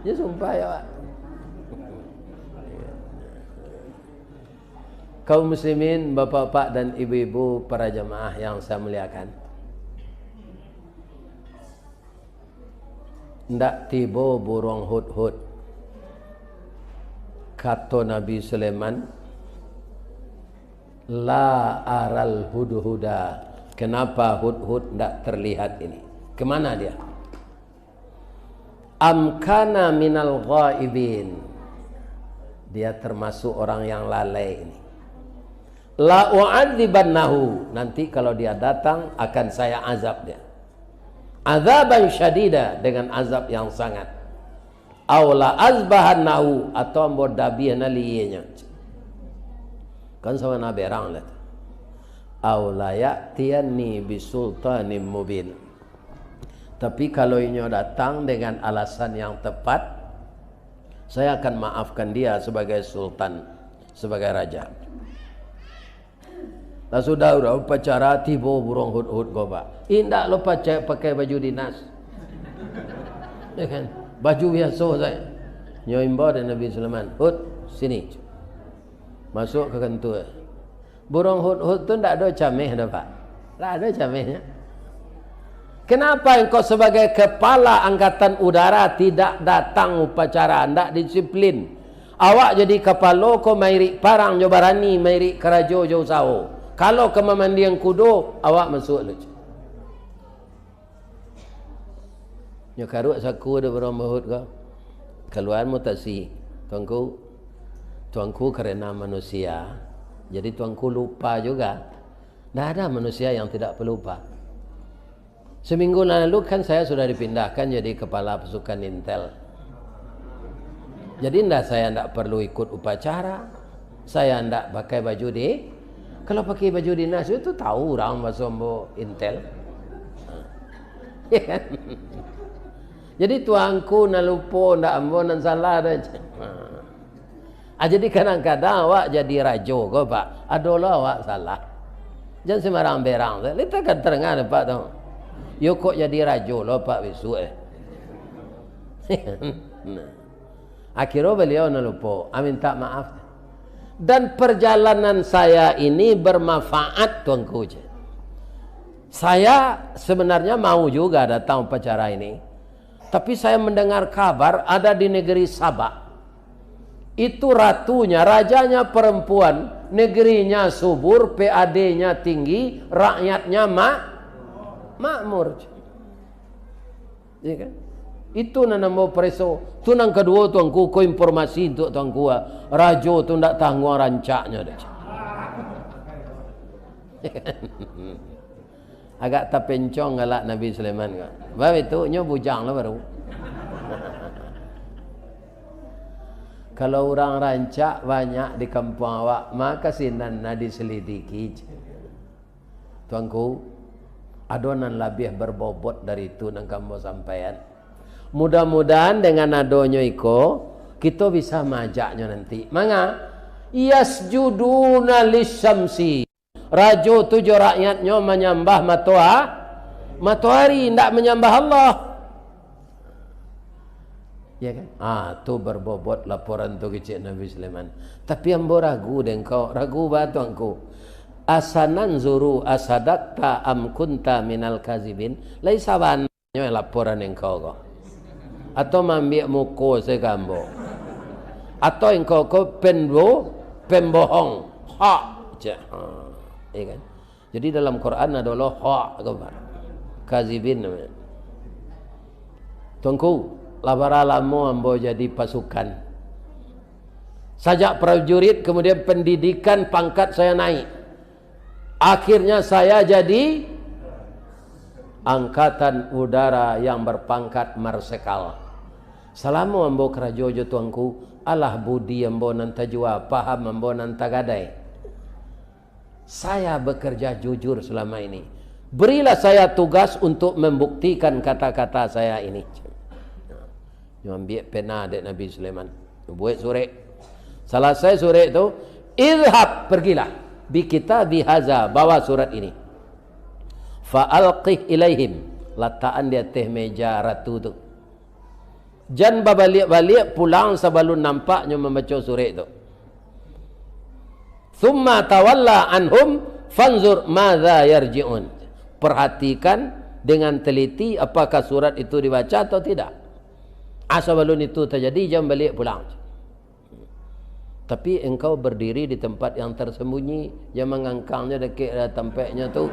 Yo sumpah ya, Pak. Kaum muslimin, bapak-bapak dan ibu-ibu, para jamaah yang saya muliakan. Ndak tibo buruang hudhud. Kato Nabi Sulaiman, "La aral hudhuda." Kenapa hudhud ndak terlihat ini? Kemana dia? Am kana minal ghaibin. Dia termasuk orang yang lalai ini. La u'adzibannahu. Nanti kalau dia datang, akan saya azab dia. Azaban syadida, dengan azab yang sangat. Au la azbahannahu, atau ambo dabiah nalienyo. Kan sama na berang lah tu. Au la ya'tiyanni bisultanin mubin. Tapi kalau inyo datang dengan alasan yang tepat, saya akan maafkan dia sebagai sultan, sebagai raja. Lah sudah urang upacara, tibo buruang hudhud ko, Pak. Indak lo pacai pakai baju dinas. Ya kan? Baju biaso sajo. Nyo imbau dek Nabi Sulaiman, "Hud, sini." Masuk ka kantua. Buruang hudhud tu ndak ado cameh doh, Pak. Ndak ado camehnyo. Kenapa engkau sebagai kepala angkatan udara tidak datang upacara, ndak disiplin? Awak jadi kapalo ko mairik parang jo barani, mairik karajo jo usaho. Kalau ka mamandiang kudo, awak masuak lu. Nyo karuak saku dek buruang hudhud ko. Kaluar mutasi. "Tuanku, tuanku karena manusia, jadi tuanku lupa juga." Ndak ada manusia yang tidak pelupa. Seminggu lalu kan saya sudah dipindahkan jadi kepala pasukan intel. Jadi ndak, saya ndak perlu ikut upacara. Saya ndak pakai baju di, kalau pakai baju dinas itu tahu urang baso ambo intel. Ya kan? Jadi tuanku nan lupo, ndak ambo nan salah doh. Ah, jadi kadang-kadang awak jadi rajo ko, Pak, ado lo awak salah. Jan sembarang berang. Lita kan terangah, Pak, tu. Yo kok jadi rajo lo, Pak, bisuak, eh. Nah. Akhirnyo baliau nan lupo, ah, minta maaf. Dan perjalanan saya ini bermanfaat, Tuanku, je. Saya sebenarnya mau juga datang upacara ini. Tapi saya mendengar kabar ada di negeri Sabak. Itu ratunya, rajanya perempuan, negerinya subur, P A D-nya tinggi, rakyatnya ma-, Makmur. Ya kan? Itu nan ambo pareso. Tu nan kaduo, Tuanku, ko informasi untuak Tuanku, ah. Rajo tu ndak tangguang rancaknyo doh. Agak tapencong galak Nabi Sulaiman ko. Bab itu, nyo bujang lah baru. Kalau urang rancak banyak di kampuang awak, maka sinan nah diselidiki. Tuanku, ado nan labiah berbobot dari itu nan ka ambo sampaian. Mudah-mudahan dengan adonyo iko, kito bisa maajaknyo nanti. Manga? Yasjuduna lisyamsi. Rajo tu jo rakyatnyo manyambah matoa-, matoari, indak manyambah Allah. Ya kan? Ah, tu berbobot laporan tu kecek Nabi Sulaiman. Tapi ambo ragu dek engkau, ragu ba Tuanku. Asananzuru asadakta am kunta minal kazibin. Lai sabananyo laporan engkau ko. Atau maambiak muko sajo ka ambo. Atau engkau ko penbo-, pembohong. Hak. Cek. Ha. Ya kan? Jadi dalam Quran ado lo hak ko, Pak. Kazibin namanya. Tuanku, lah bara lamo ambo jadi pasukan. Sajak prajurit, kemudian pendidikan, pangkat saya naik. Akhirnya saya jadi angkatan udara yang berpangkat marsekal. Salamo ambo karajo jo Tuanku, alah budi ambo nan tajua, paham ambo nan tagadai. Saya bekerja jujur selama ini. Berilah saya tugas untuk membuktikan kata-kata saya ini. Nyo ambiak pena dek Nabi Sulaiman. Nyo buek surek. Salasai surek tu, "Idhab, pergilah. Bi kitabi haza, bawa surat ini. Fa alqih ilaihim, latakan di ateh meja ratu tu." Jan babaliak-baliak pulang sabalun nampak nyo mambaco surek tu. "Tsumma tawalla anhum fanzur madza yarji'un." Perhatikan dengan teliti apakah surat itu dibaca atau tidak. Ah, sabalun itu tajadi, jan baliak pulang. Tapi engkau berdiri di tempat yang tersembunyi, jan mangangkangnyo dakek tampeknyo tu.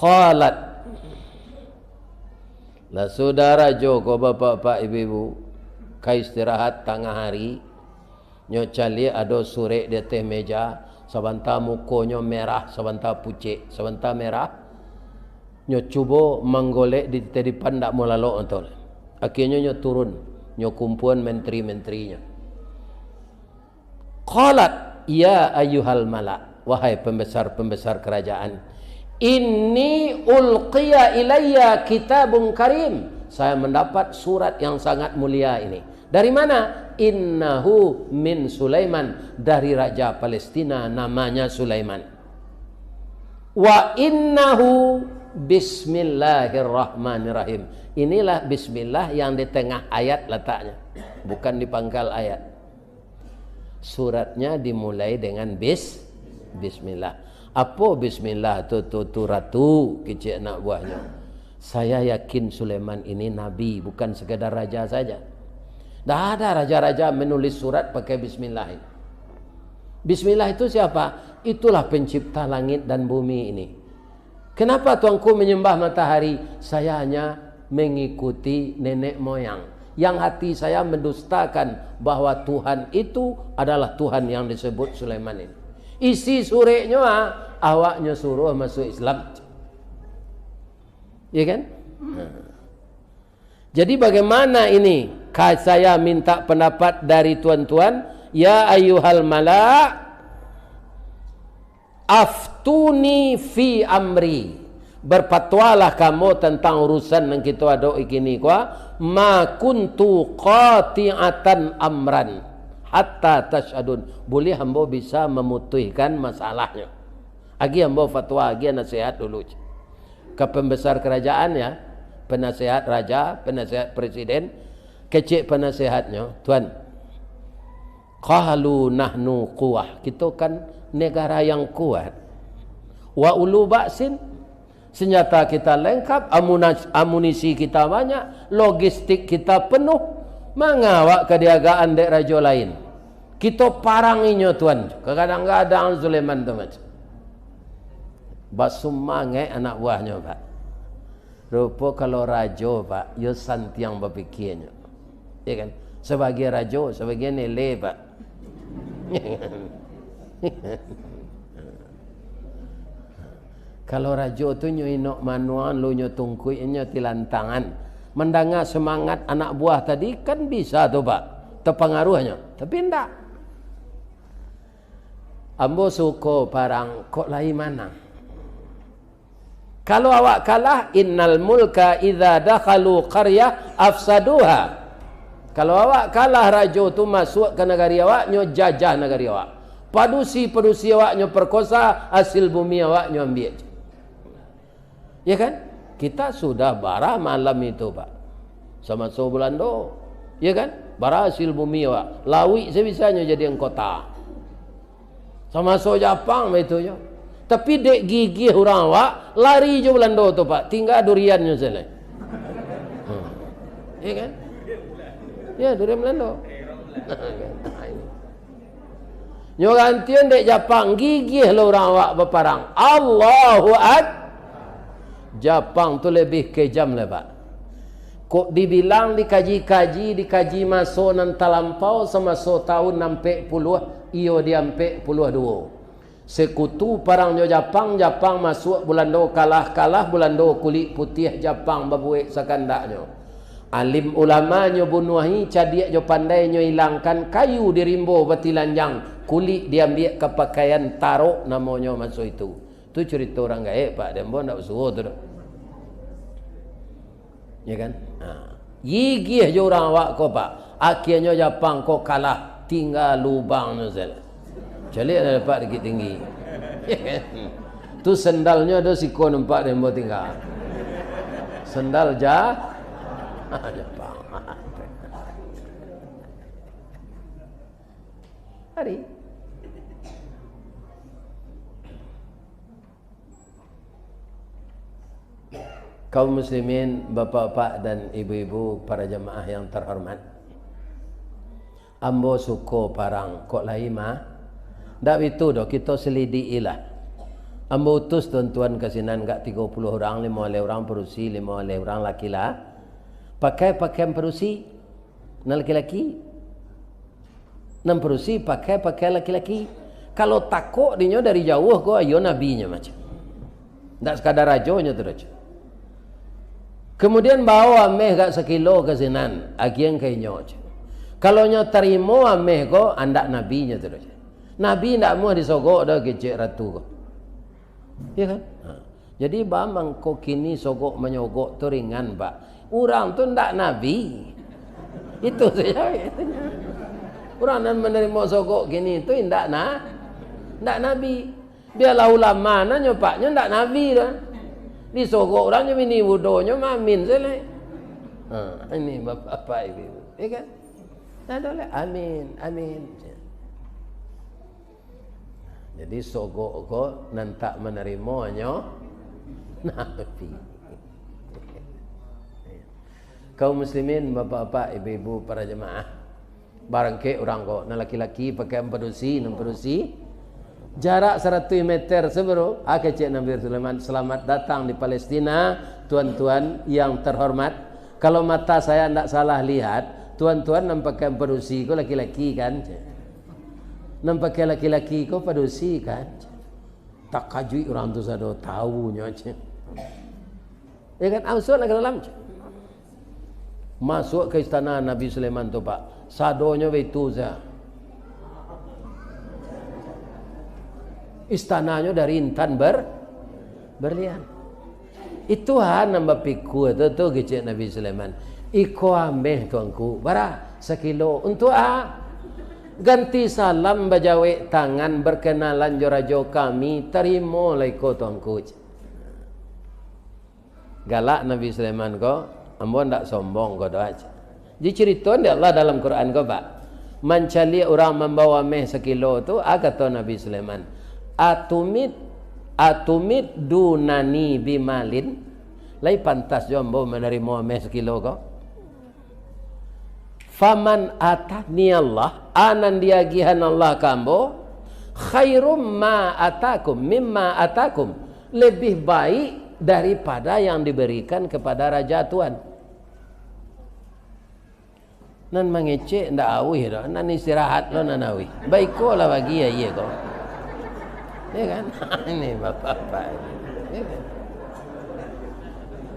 Qalat. Lah sudah rajo ko, bapak-bapak, ibu-ibu, ka istirahat tangah hari, nyo caliak ado surek di ateh meja, sabanta mukonyo merah, sabanta pucek, sabanta merah, nyo cubo manggolek di titipan, ndak mau lalok mato. Akhirnyo nyo turun, nyo kumpuan menteri-menterinyo. Qalat, "Ya ayyuhal mala', wahai pembesar-pembesar kerajaan, inni ulqiya ilayya kitabun karim, saya mendapat surat yang sangat mulia ini." Dari mana? "Innahu min Sulaiman, dari raja Palestina, namanya Sulaiman. Wa innahu bismillahirrahmanirrahim." Inilah bismillah yang di tengah ayat lataknya, bukan di pangkal ayat. Suratnya dimulai dengan bis-, bismillah. "Apo bismillah tu, tu, tu ratu?" kecek anak buahnyo. "Saya yakin Sulaiman ini nabi, bukan sekadar raja saja. Ndak ada raja-raja menulis surat pakai bismillah ini." "Bismillah itu siapa?" "Itulah pencipta langit dan bumi ini." "Kenapa Tuanku menyembah matahari?" "Saya hanya mengikuti nenek moyang, yang hati saya mendustakan bahwa Tuhan itu adalah Tuhan yang disebut Sulaiman ini." Isi sureknyo, ah, awaknyo suruh masuk Islam. Ya kan? Nah. Jadi, bagaimana ini? Ka-, saya minta pendapat dari tuan-tuan. "Ya ayyuhal mala', aftuni fi amri. Berfatwalah kamu tentang urusan yang kita ado ikini ko. Ma kuntu qati'atan amran hatta tashhadun." Boleh ambo bisa memutuhkan masalahnyo. Agi ambo fatwa, agi nasihat dulu. Ka pembesar kerajaan, ya, penasehat raja, penasehat presiden, kecek penasehatnyo, "Tuan, qalu nahnu quwah, kito kan negara yang kuat. Wa ulu ba'sin, senjata kita lengkap, amunas-, amunisi kita banyak, logistik kita penuh. Manga awak ka diagaan dek rajo lain?" Kito parang inyo, Tuan. Kagadang-gadang Sulaiman tu macam. Basumangaik anak buahnyo, Pak. Rupo kalau rajo, Pak, yo santiang bapikianyo. Ya kan? Sabagai rajo, sabagai nele, Pak. Kalau rajo tu nyo inok manuang, lu nyo tungkuik, nyo tilantangan. Mandanga semangat anak buah tadi, kan bisa tu, Pak, tapangaruahnyo. Tapi ndak. Ambo suko parang, kok lai manang. Kalau awak kalah, innal mulka idza dakhalu qaryah afsaduha. Kalau awak kalah, rajo tu masuak ka nagari awak, nyo jajah nagari awak. Padusi-padusi awak nyo perkosa, hasil bumi awak nyo ambiak. Ya kan? Kita sudah bara malam itu, Pak. Samaso Bulando. Ya kan? Bara hasil bumi awak. Lauik sabisanyo jadian kota. Samaso Japang baitu jo. Tapi dek gigih urang awak, lari jo Bulando tu, Pak. Tingga duriannyo sajo. Hmm. Ya kan? Ya, durian Bulando. Nyo gantian dek Japang, gigih lah urang awak baparang. Allahu Ak-, Japang tu lebih kejam lai, Pak. Kok dibilang dikaji-kaji, dikaji maso nan talampau, samaso tahun ampek puluah, iyo di ampek puluah duo. Sekutu parang jo Japang, Japang masuak, Bulando kalah, kalah Bulando kulik putiah, Japang babuek sakandaknyo. Alim ulama nyo bunuahi, cadiak jo pandai nyo ilangkan, kayu di rimbo batilanjang, kulik diambiak ka pakaian, tarok namonyo maso itu. Tu curito urang gaek, Pak, dek ambo ndak basuo tu doh. Ya kan? Ha. Gigih jo urang awak ko, Pak. Akhianyo Japang ko kalah, tingga lubangnyo sajo. Caliak lah dapat Bukittinggi. Tu sandalnyo ado siko nampak di ambo tingga. Sandal ja-, Japang. Hari. Kaum muslimin, bapak-bapak dan ibu-ibu, para jamaah yang terhormat. Ambo suko parang, kok lai mah? Ndak bitu doh, kito selidikilah. Ambo utus tuan-tuan ka sinan, agak tigo puluah urang, limo baleh urang padusi, limo baleh urang laki lah. Pakai pakaian padusi, nan laki-laki. Nan padusi pakai pakaian laki-laki. Kalau takok dinyo dari jauah ko, iyo nabinyo macam. Ndak sakadar rajonyo tu doh, cek. Kemudian bao ameh agak sakilo ka sinan, agian ka inyo, cek. Kalau nyo tarimo ameh ko, andak nabinyo tu doh, cek. Nabi ndak amuah disogok doh, kecek ratu ko. Iyo kan? Ha. Jadi, baa mangko kini sogok manyogok tu ringan, Pak. Urang tu ndak nabi. Itu sajo. Urang nan manarimo sogok kini tu indak na-, ndak nabi. Bialah ulama nan nyo, Pak, nyo ndak nabi doh. Disogok urang nyo, bini budonyo maamin sajo lai. Ha, ini bapak-bapak, ibu-ibu. Ya kan? Nah, dah lah. Amin, amin. Jadi, sogok ko nan tak manarimo hanyo Nabi. Kaum muslimin, bapak-bapak, ibu-ibu, para jamaah, barangkek urang ko, nan laki-laki pakai padusi, nan padusi, jarak saratuih meter, sabaro, ah, kecek Nabi Sulaiman, "Selamat datang di Palestina, tuan-tuan yang terhormat. Kalau mata saya ndak salah lihat, tuan-tuan nan pakai padusi ko laki-laki, kan?" Nan pakai laki-laki ko padusi, kan? Takajuik urang tu sado, taunyo, cek. Ya kan? Ah, masuaklah ka dalam, cek. Masuak ka istana Nabi Sulaiman tu, Pak. Sadonyo baitu sajo. Istananyo dari intan ber-, berlian. Itu ha nan bapikua tu, tu kecek Nabi Sulaiman. Iko ameh, Tuanku, bara sakilo. Untuak a? Ganti salam, bajawek tangan, berkenalan jo rajo kami, tarimolah iko, Tuanku. Galak Nabi Sulaiman ko, ambo ndak sombong ko doh, cek. Jadi, carito dek Allah dalam Quran ko, Pak. Mancaliak urang mambawa ameh sakilo tu, a kato Nabi Sulaiman, "Atumit, atumit dunani bimalin?" Lai pantas jo ambo manarimo ameh sakilo ko? "Faman atani Allah, a nan diagihan Allah ka ambo, khairum ma atakum, mimma atakum, lebih baik daripada yang diberikan kepada raja tuan." Nan mangecek ndak auih doh, nan istirahat lo nan auih. Baiko lah bagi aia ko. Ya kan? Ini bapak-bapak. Ya kan?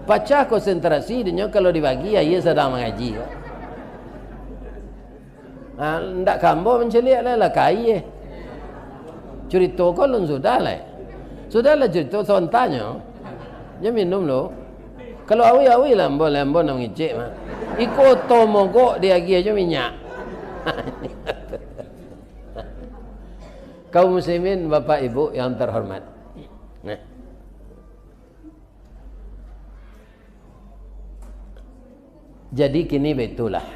Pacah konsentrasi dinyo kalau dibagi aia sadang mangaji ko. Ha, ndak ka ambo mancaliak lai lah, ka aia. Curito ko alun sudah lai. Sudahlah curito, sontanyo. Nyo minum lo. Kalau auih, auih lah ambo, lah ambo nak mangecek mah. Iko oto mogok diagiah jo minyak. Kaum muslimin, bapak ibu yang terhormat. Nah. Jadi kini baitulah.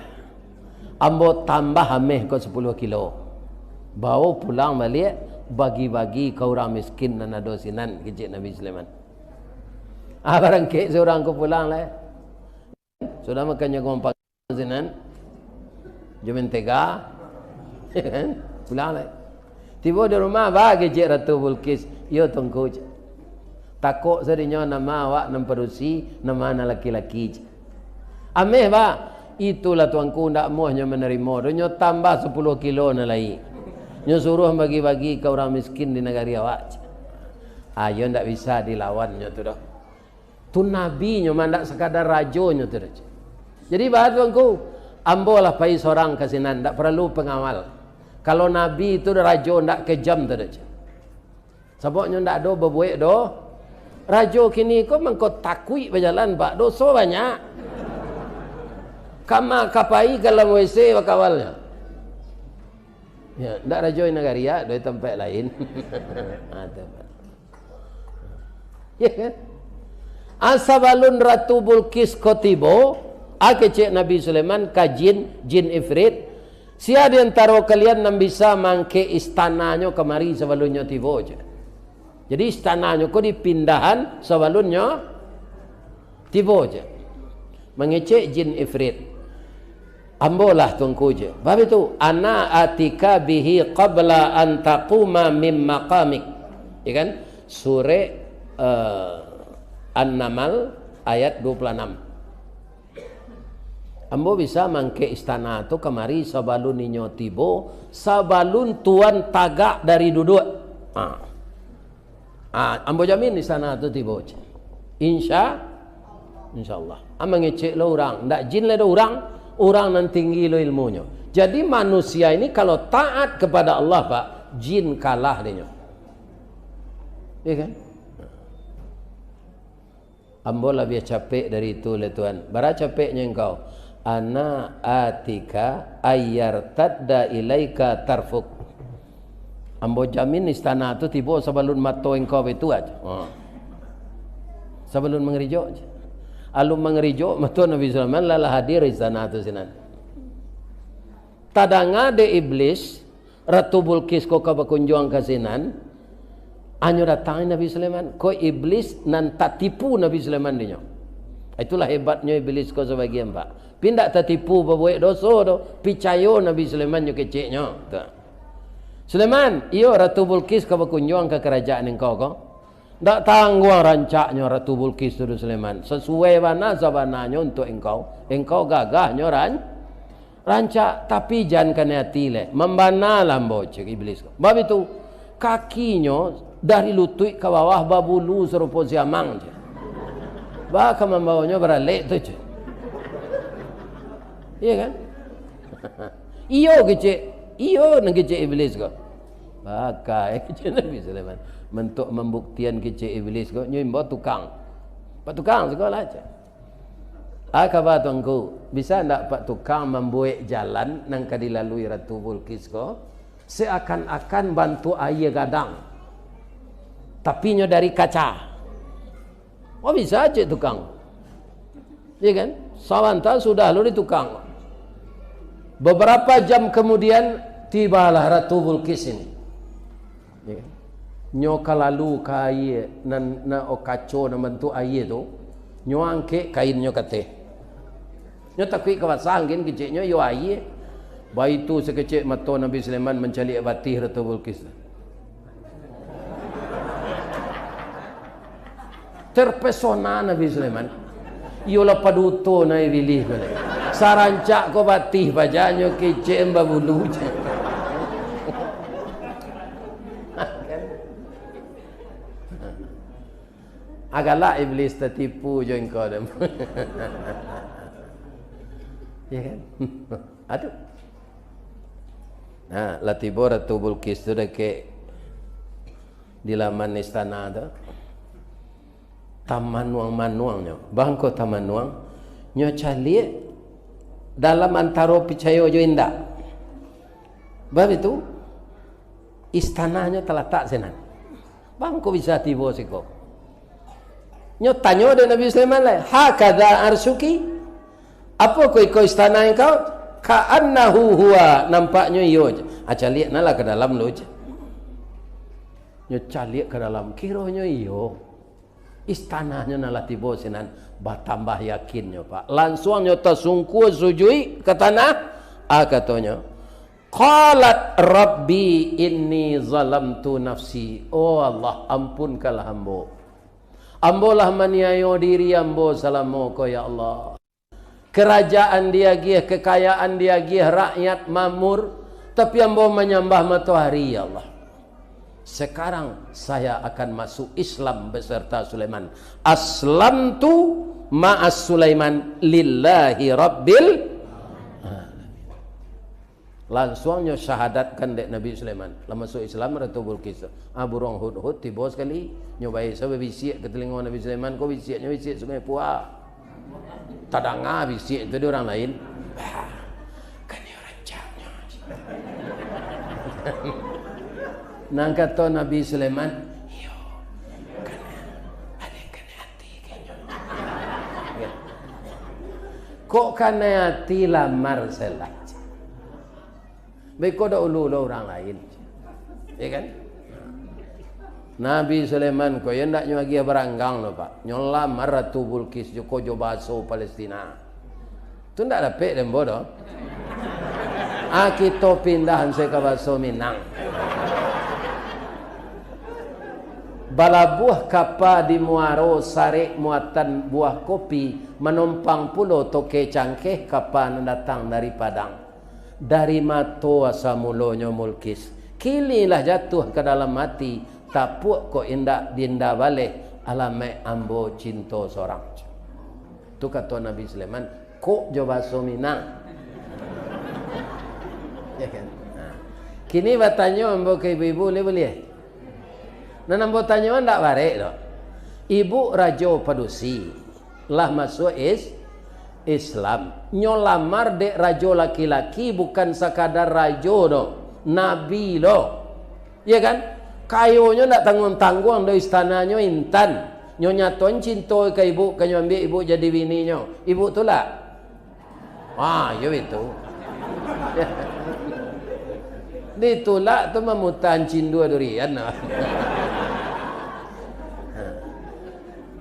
Ambo tambah ameh ko sapuluah kilo. Bawo pulang baliak, bagi-bagi ka urang miskin nan ado sinan, kecek Nabi Sulaiman. Ah, barangkek surang ko pulang lai. Sudah makan jaguang panggang sinan, jo mentega, ya kan? Pulang lai. Tibo di rumah, ba kecek Ratu Bulqis, "Iyo, Tuanku," cek. "Takok sadinyo nama awak nan padusi, nama nan laki-laki," cek. "Ameh, ba." "Itulah, Tuanku, ndak amuahnyo manarimo doh, nyo tambah sapuluah kilo nan lai. Nyo suruah bagi-bagi ka urang miskin di nagari awak," cek. Ayo, ndak bisa dilawan nyo tu doh. Tu nabinyo mah, ndak sakadar rajonyo tu doh. Jadi, ba tu Tuanku, ambo lah pai sorang ka sinan, ndak paralu pangawal. Kalau nabi tu rajo ndak kejam tu doh. Sababnyo ndak ado babuek doh. Rajo kini ko mangko takuik bajalan, Pak. Doso banyak. Kama ka pai ka dalam W C bakawalnyo. Ya, ndak rajo nagari, ya, dari tampek lain. Ha, tu. Ya kan? Ah, sabalun Ratu Bulqis ko tibo, ah, kecek Nabi Sulaiman ka jin, jin ifrit, "Sia di antaro kalian nan bisa maangkek istananyo kamari sabalunnyo tibo?" cek. Jadi, istananyo ko dipindahan sabalunnyo tibo, cek. Mangecek jin ifrit. "Ambo lah, Tuanku," cek. Bab itu, "Ana atika bihi qabla an taquma min maqamik." Ya kan? Surek, eh, An-Naml ayat dua puluh anam. "Ambo bisa maangkek istana tu kamari sabalun inyo tibo, sabalun tuan tagak dari duduak." Ha. Ah, ambo jamin di sana tu tibo, cek. Insya, insya Allah. Ah, mangecek lo urang. Ndak jin lai doh urang. Urang nan tinggi lo ilmunyo. Jadi, manusia ini kalau taat kepada Allah, Pak, jin kalah dinyo. Iya kan? Ambo labiah capek dari itu lai, Tuan. Bara capeknyo engkau? Ana atika ayyartadda ilaika tarfuk. Ambo jamin istana tu tibo sabalun mato engkau baitu aja. Ha. Sabalun mangarijok aja. Alun mangarijok, mato Nabi Sulaiman lah, lah hadir istana tu sinan. Tadanga dek Iblis, Ratu Bulqis ko ka bakunjuang ka sinan, anyo datang Nabi Sulaiman. Ko Iblis nan tatipu Nabi Sulaiman dinyo. Itulah hebatnyo Iblis ko sabagian, Pak. Pi ndak tatipu babuek doso doh, picayo Nabi Sulaiman nyo keceknyo. Tu. "Sulaiman, iyo, Ratu Bulqis ka bakunjuang ka karajaan engkau ko." "Ndak tangguang rancaknyo Ratu Bulqis tu, Sulaiman. Sasuai bana sabananyo untuak engkau. Engkau gagahnyo ran-, rancak, tapi jan kanai ati lai. Mambana lah ambo," cek Iblis ko. Bab itu, kakinyo dari lutuik ka bawah babulu sarupo siamang, cek. Baa ka mambawonyo baralek tu, cek. Iya kan? Iyo kecek, iyo nan kecek Iblis ko. Pakai kecek Nabi Sulaiman. Mantuak mambuktian kecek Iblis ko, nyo imbau tukang. "Pak Tukang, siko lah," cek. "Ah, kaba, Tuanku, bisa ndak Pak Tukang mambuek jalan nan ka dilalui Ratu Bulqis ko, seakan-akan bantuak aia gadang, tapi nyo dari kaca?" "Oh, bisa," cek tukang. Iya kan? Sabanta sudah lo di tukang. Beberapa jam kemudian, tibalah Ratu Bulqis ini. Iya kan? Nyo ka lalu ka aia, nan, nan, oh, kaco nan bantuak aia tu, nyo angkek kainnyo ka ateh. Nyo takuik ka basah, angin keceknyo iyo aia. Baitu sakecek mato Nabi Sulaiman mancaliak batih Ratu Bulqis tu. Terpesona Nabi Sulaiman. Iyolah paduto na ibilih ko lai. Sarancak ko batih paja, nyo kecek babulu je. Agalak iblis tatipu jo engkau tu. Ya kan? Aduh. Nah, lah tibo Ratu Bulqis tu dakek di laman istana tu. Tamanuang-manuangnyo. Bangko tamanuang, nyo caliak dalam antaro picayo jo indak. Bab itu, istananyo talatak sinan. Bangko bisa tibo siko. Nyo tanyo dek Nabi Sulaiman lai, "Hakadha arsyuki?" "Apo ko iko istana engkau?" "Ka'annahu huwa," nampaknyo iyo je. Ah, caliak nah lah ka dalam lu je. Nyo caliak ka dalam, kironyo iyo. Istananyo nah lah tibo sinan, batambah yakinnyo, Pak. Lansuang nyo tasungkua sujuik ka tanah, ah, katonyo, "Qalat Rabbi inni zalamtu nafsi." "Oh Allah, ampunkanlah ambo. Ambo lah maniayo diri ambo salamo ko, ya Allah. Kerajaan diagiah, kekayaan diagiah, rakyat makmur, tapi ambo manyambah matoari, ya Allah. Sekarang saya akan masuk Islam beserta Sulaiman. Aslamtu ma'as Sulaiman lillahi rabbil alamin." Lansuang nyo syahadatkan dek Nabi Sulaiman. Lah masuak Islam Ratu Bulqis tu. Ah, buruang hudhud tibo sakali. Nyo bae sa babisiak ka talingo Nabi Sulaiman, ko bisiaknyo bisiak Sungai Pua. Tadanga bisiak tu di urang lain. Ah, kan iyo rancaknyo. Nan kato Nabi Sulaiman, "Iyo, kan ado kanai ati kanyo." Kok kanai ati lamar salah. Beko dak ulu lo urang lain. Ya kan? Nabi Sulaiman ko, yo ndak nyo agiah baranggang lo, Pak. Nyo lamar Ratu Bulqis jo ko jo bahaso Palestina. Tu ndak dapek dek ambo doh. Ah, kito pindah se ka bahaso Minang. Balabuah kapa di muaro, sarek muatan buah kopi, manompang pulo toke cangkeh, kapa nan datang dari Padang. Dari mato asa mulonyo Bulqis, kini lah jatuah ka dalam ati, tapuak kok indak dinda baleh, alamaik ambo cinto sorang. Tu kato Nabi Sulaiman, kok jo bahaso Minang. Ya kan? Nah. Kini batanyo ambo ka ibu-ibu, buliah, buliah? Nan ambo tanyo ndak barek doh. Ibu rajo padusi, lah masuak is-, Islam. Nyo lamar dek rajo laki-laki, bukan sakadar rajo doh, nabi doh. Iya kan? Kayonyo ndak tangguang-tangguang doh, istananyo intan. Nyo nyaton cinto ka ibu, ka nyo ambiak ibu jadi bininyo. Ibu tulak? Ah, iyo itu. Ditulak tu mamuta ancin dua durian.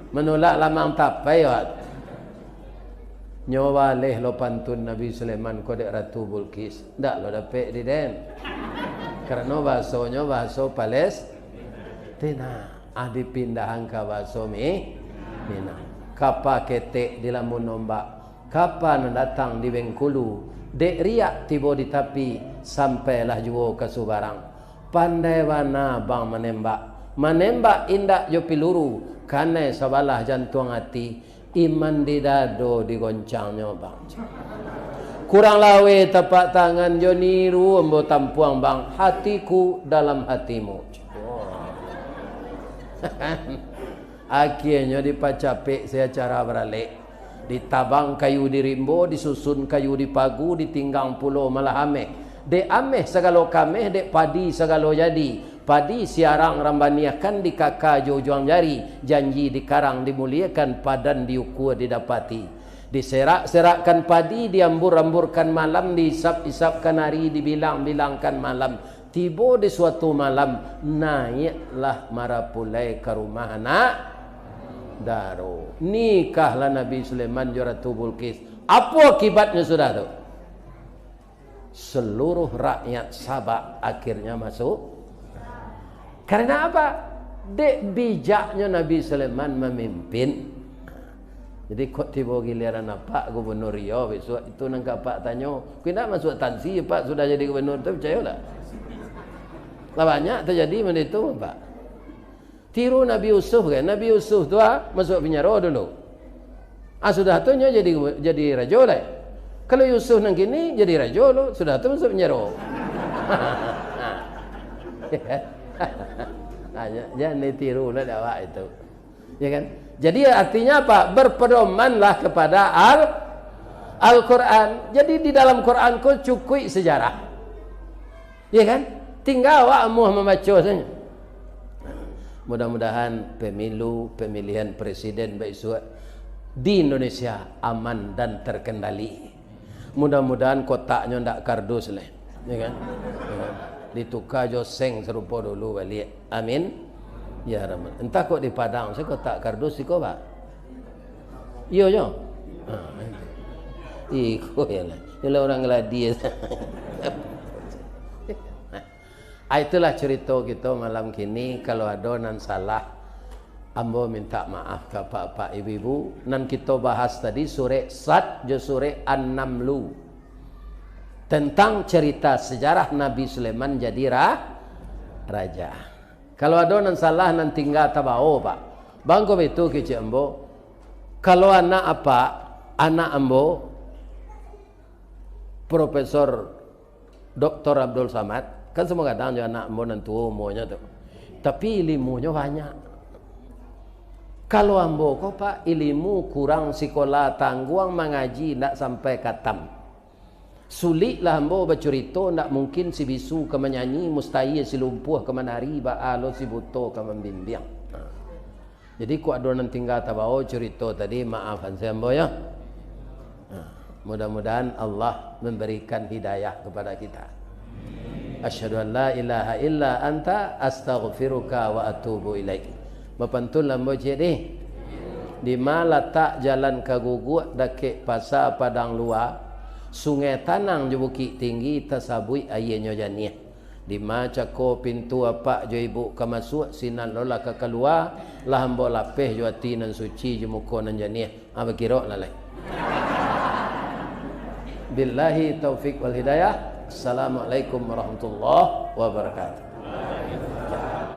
Manulak lamang tapai, wak. Nyo baleh lo pantun Nabi Sulaiman ko dek Ratu Bulqis. Ndak lo dapek di den. Karano bahasonyo bahaso Palestina. Ah, dipindahan ka bahaso Mi-, Minang. Kapa ketek dilamun ombak, kapa nan datang di Bengkulu, dek riak tibo di tapi, sampailah juo ka subarang. Pandai bana bang manembak, manembak indak jo piluru, kanai sabalah jantuang ati, iman di dado digoncangnyo, bang. Kurang laweh tapak tangan jo niru ambo tampuang, bang, hatiku dalam hatimu. Akhianyo dipacapek se acara baralek. Ditabang kayu di rimbo, disusun kayu di pagu, ditinggang pulo malah ameh. Dek ameh sagalo kameh, dek padi sagalo jadi. Padi siarang rambaniah kan dikaka jo ujuang jari, janji dikarang dimuliakan, padan diukua didapati. Diserak-serakkan padi, diambur-amburkan malam, diisap-isapkan ari, dibilang-bilangkan malam. Tibo di suatu malam, naiaklah marapulai ka rumah anak daro. Nikahlah Nabi Sulaiman jo Ratu Bulqis. Apo akibatnyo sudah tu? Seluruh rakyat Sabak akhirnya masuk. Karena apa? Dek bijaknyo Nabi Sulaiman mamimpin. Jadi, kok tibo giliran apak gubernur Riau bisuak, itu nan ka apak tanyo, "Kok indak masuak tansi, Pak, sudah jadi gubernur tu, picayolah." Lah banyak tajadi bana itu, Pak. Tiru Nabi Yusuf kan. Nabi Yusuf tu, ah, masuak pinjaro dulu. Ah, sudah tu nyo jadi, jadi rajo lai. Kalau Yusuf nan kini jadi rajo lo, sudah tu masuak pinjaro. Ah, ja-, jan ditiru lah dek awak itu. Ya kan? Jadi, artinya apa? Berpedomanlah kepada Al-, Al-Quran. Jadi, di dalam Quran ko cukuik sejarah. Ya kan? Tinggal awak amuah mambaco sajo. Mudah-mudahan pemilu, pemilihan presiden baisuak di Indonesia aman dan terkendali. Mudah-mudahan kotaknyo ndak kardus lai. Ya kan? Ya kan? Dituka jo seng sarupo dulu baliak. Amin. Ya Rahman. Entah kok di Padang, sakotak kardus siko, Pak. Iyo jo. Ha. Iko yo lah. Yo lah urang Gladius. Ah, itulah curito kito malam kini. Kalau ado nan salah, ambo mintak maaf ka apak-apak, ibu-ibu. Nan kito bahas tadi, surek Sad jo surek An-Namlu. Tentang cerita sejarah Nabi Sulaiman jadi ra-, raja. Kalau ado nan salah, nan tingga tabao, Pak. Bangko baitu kecek ambo. Kalau anak apak, anak ambo, Profesor Doktor Abdul Samad, kan samo gadang jo anak ambo nan tuo umuanyo tu. Tapi ilimunyo banyak. Kalau ambo ko, Pak, ilimu kurang, sikola tangguang, mangaji ndak sampai katam. Suliklah ambo bacurito, ndak mungkin si bisu ka manyanyi, mustahil si lumpuah ka manari, baa lo si buto ka mambimbiang. Ha. Jadi, kok ado nan tingga tabao curito tadi, maafan sajo ambo, yo. Ha. Mudah-mudahan Allah memberikan hidayah kepada kita. Asyhadu an la ilaha illa anta, astaghfiruka wa atubu ilaik. Bapantunlah ambo ciek dih. Dima latak jalan ka Guguak, dakek Pasa Padang Lua, Sungai Tanang jo Bukik Tinggi, tasabuik aianyo janiah. Dima cako pintu apak jo ibuk ka masuak, sinan lo lah ka kalua, lah ambo lapeh jo ati nan suci, jo muko nan janiah. Ah, bakirok lah lai. Billahi taufik wal hidayah. Assalamualaikum warahmatullahi wabarakatuh.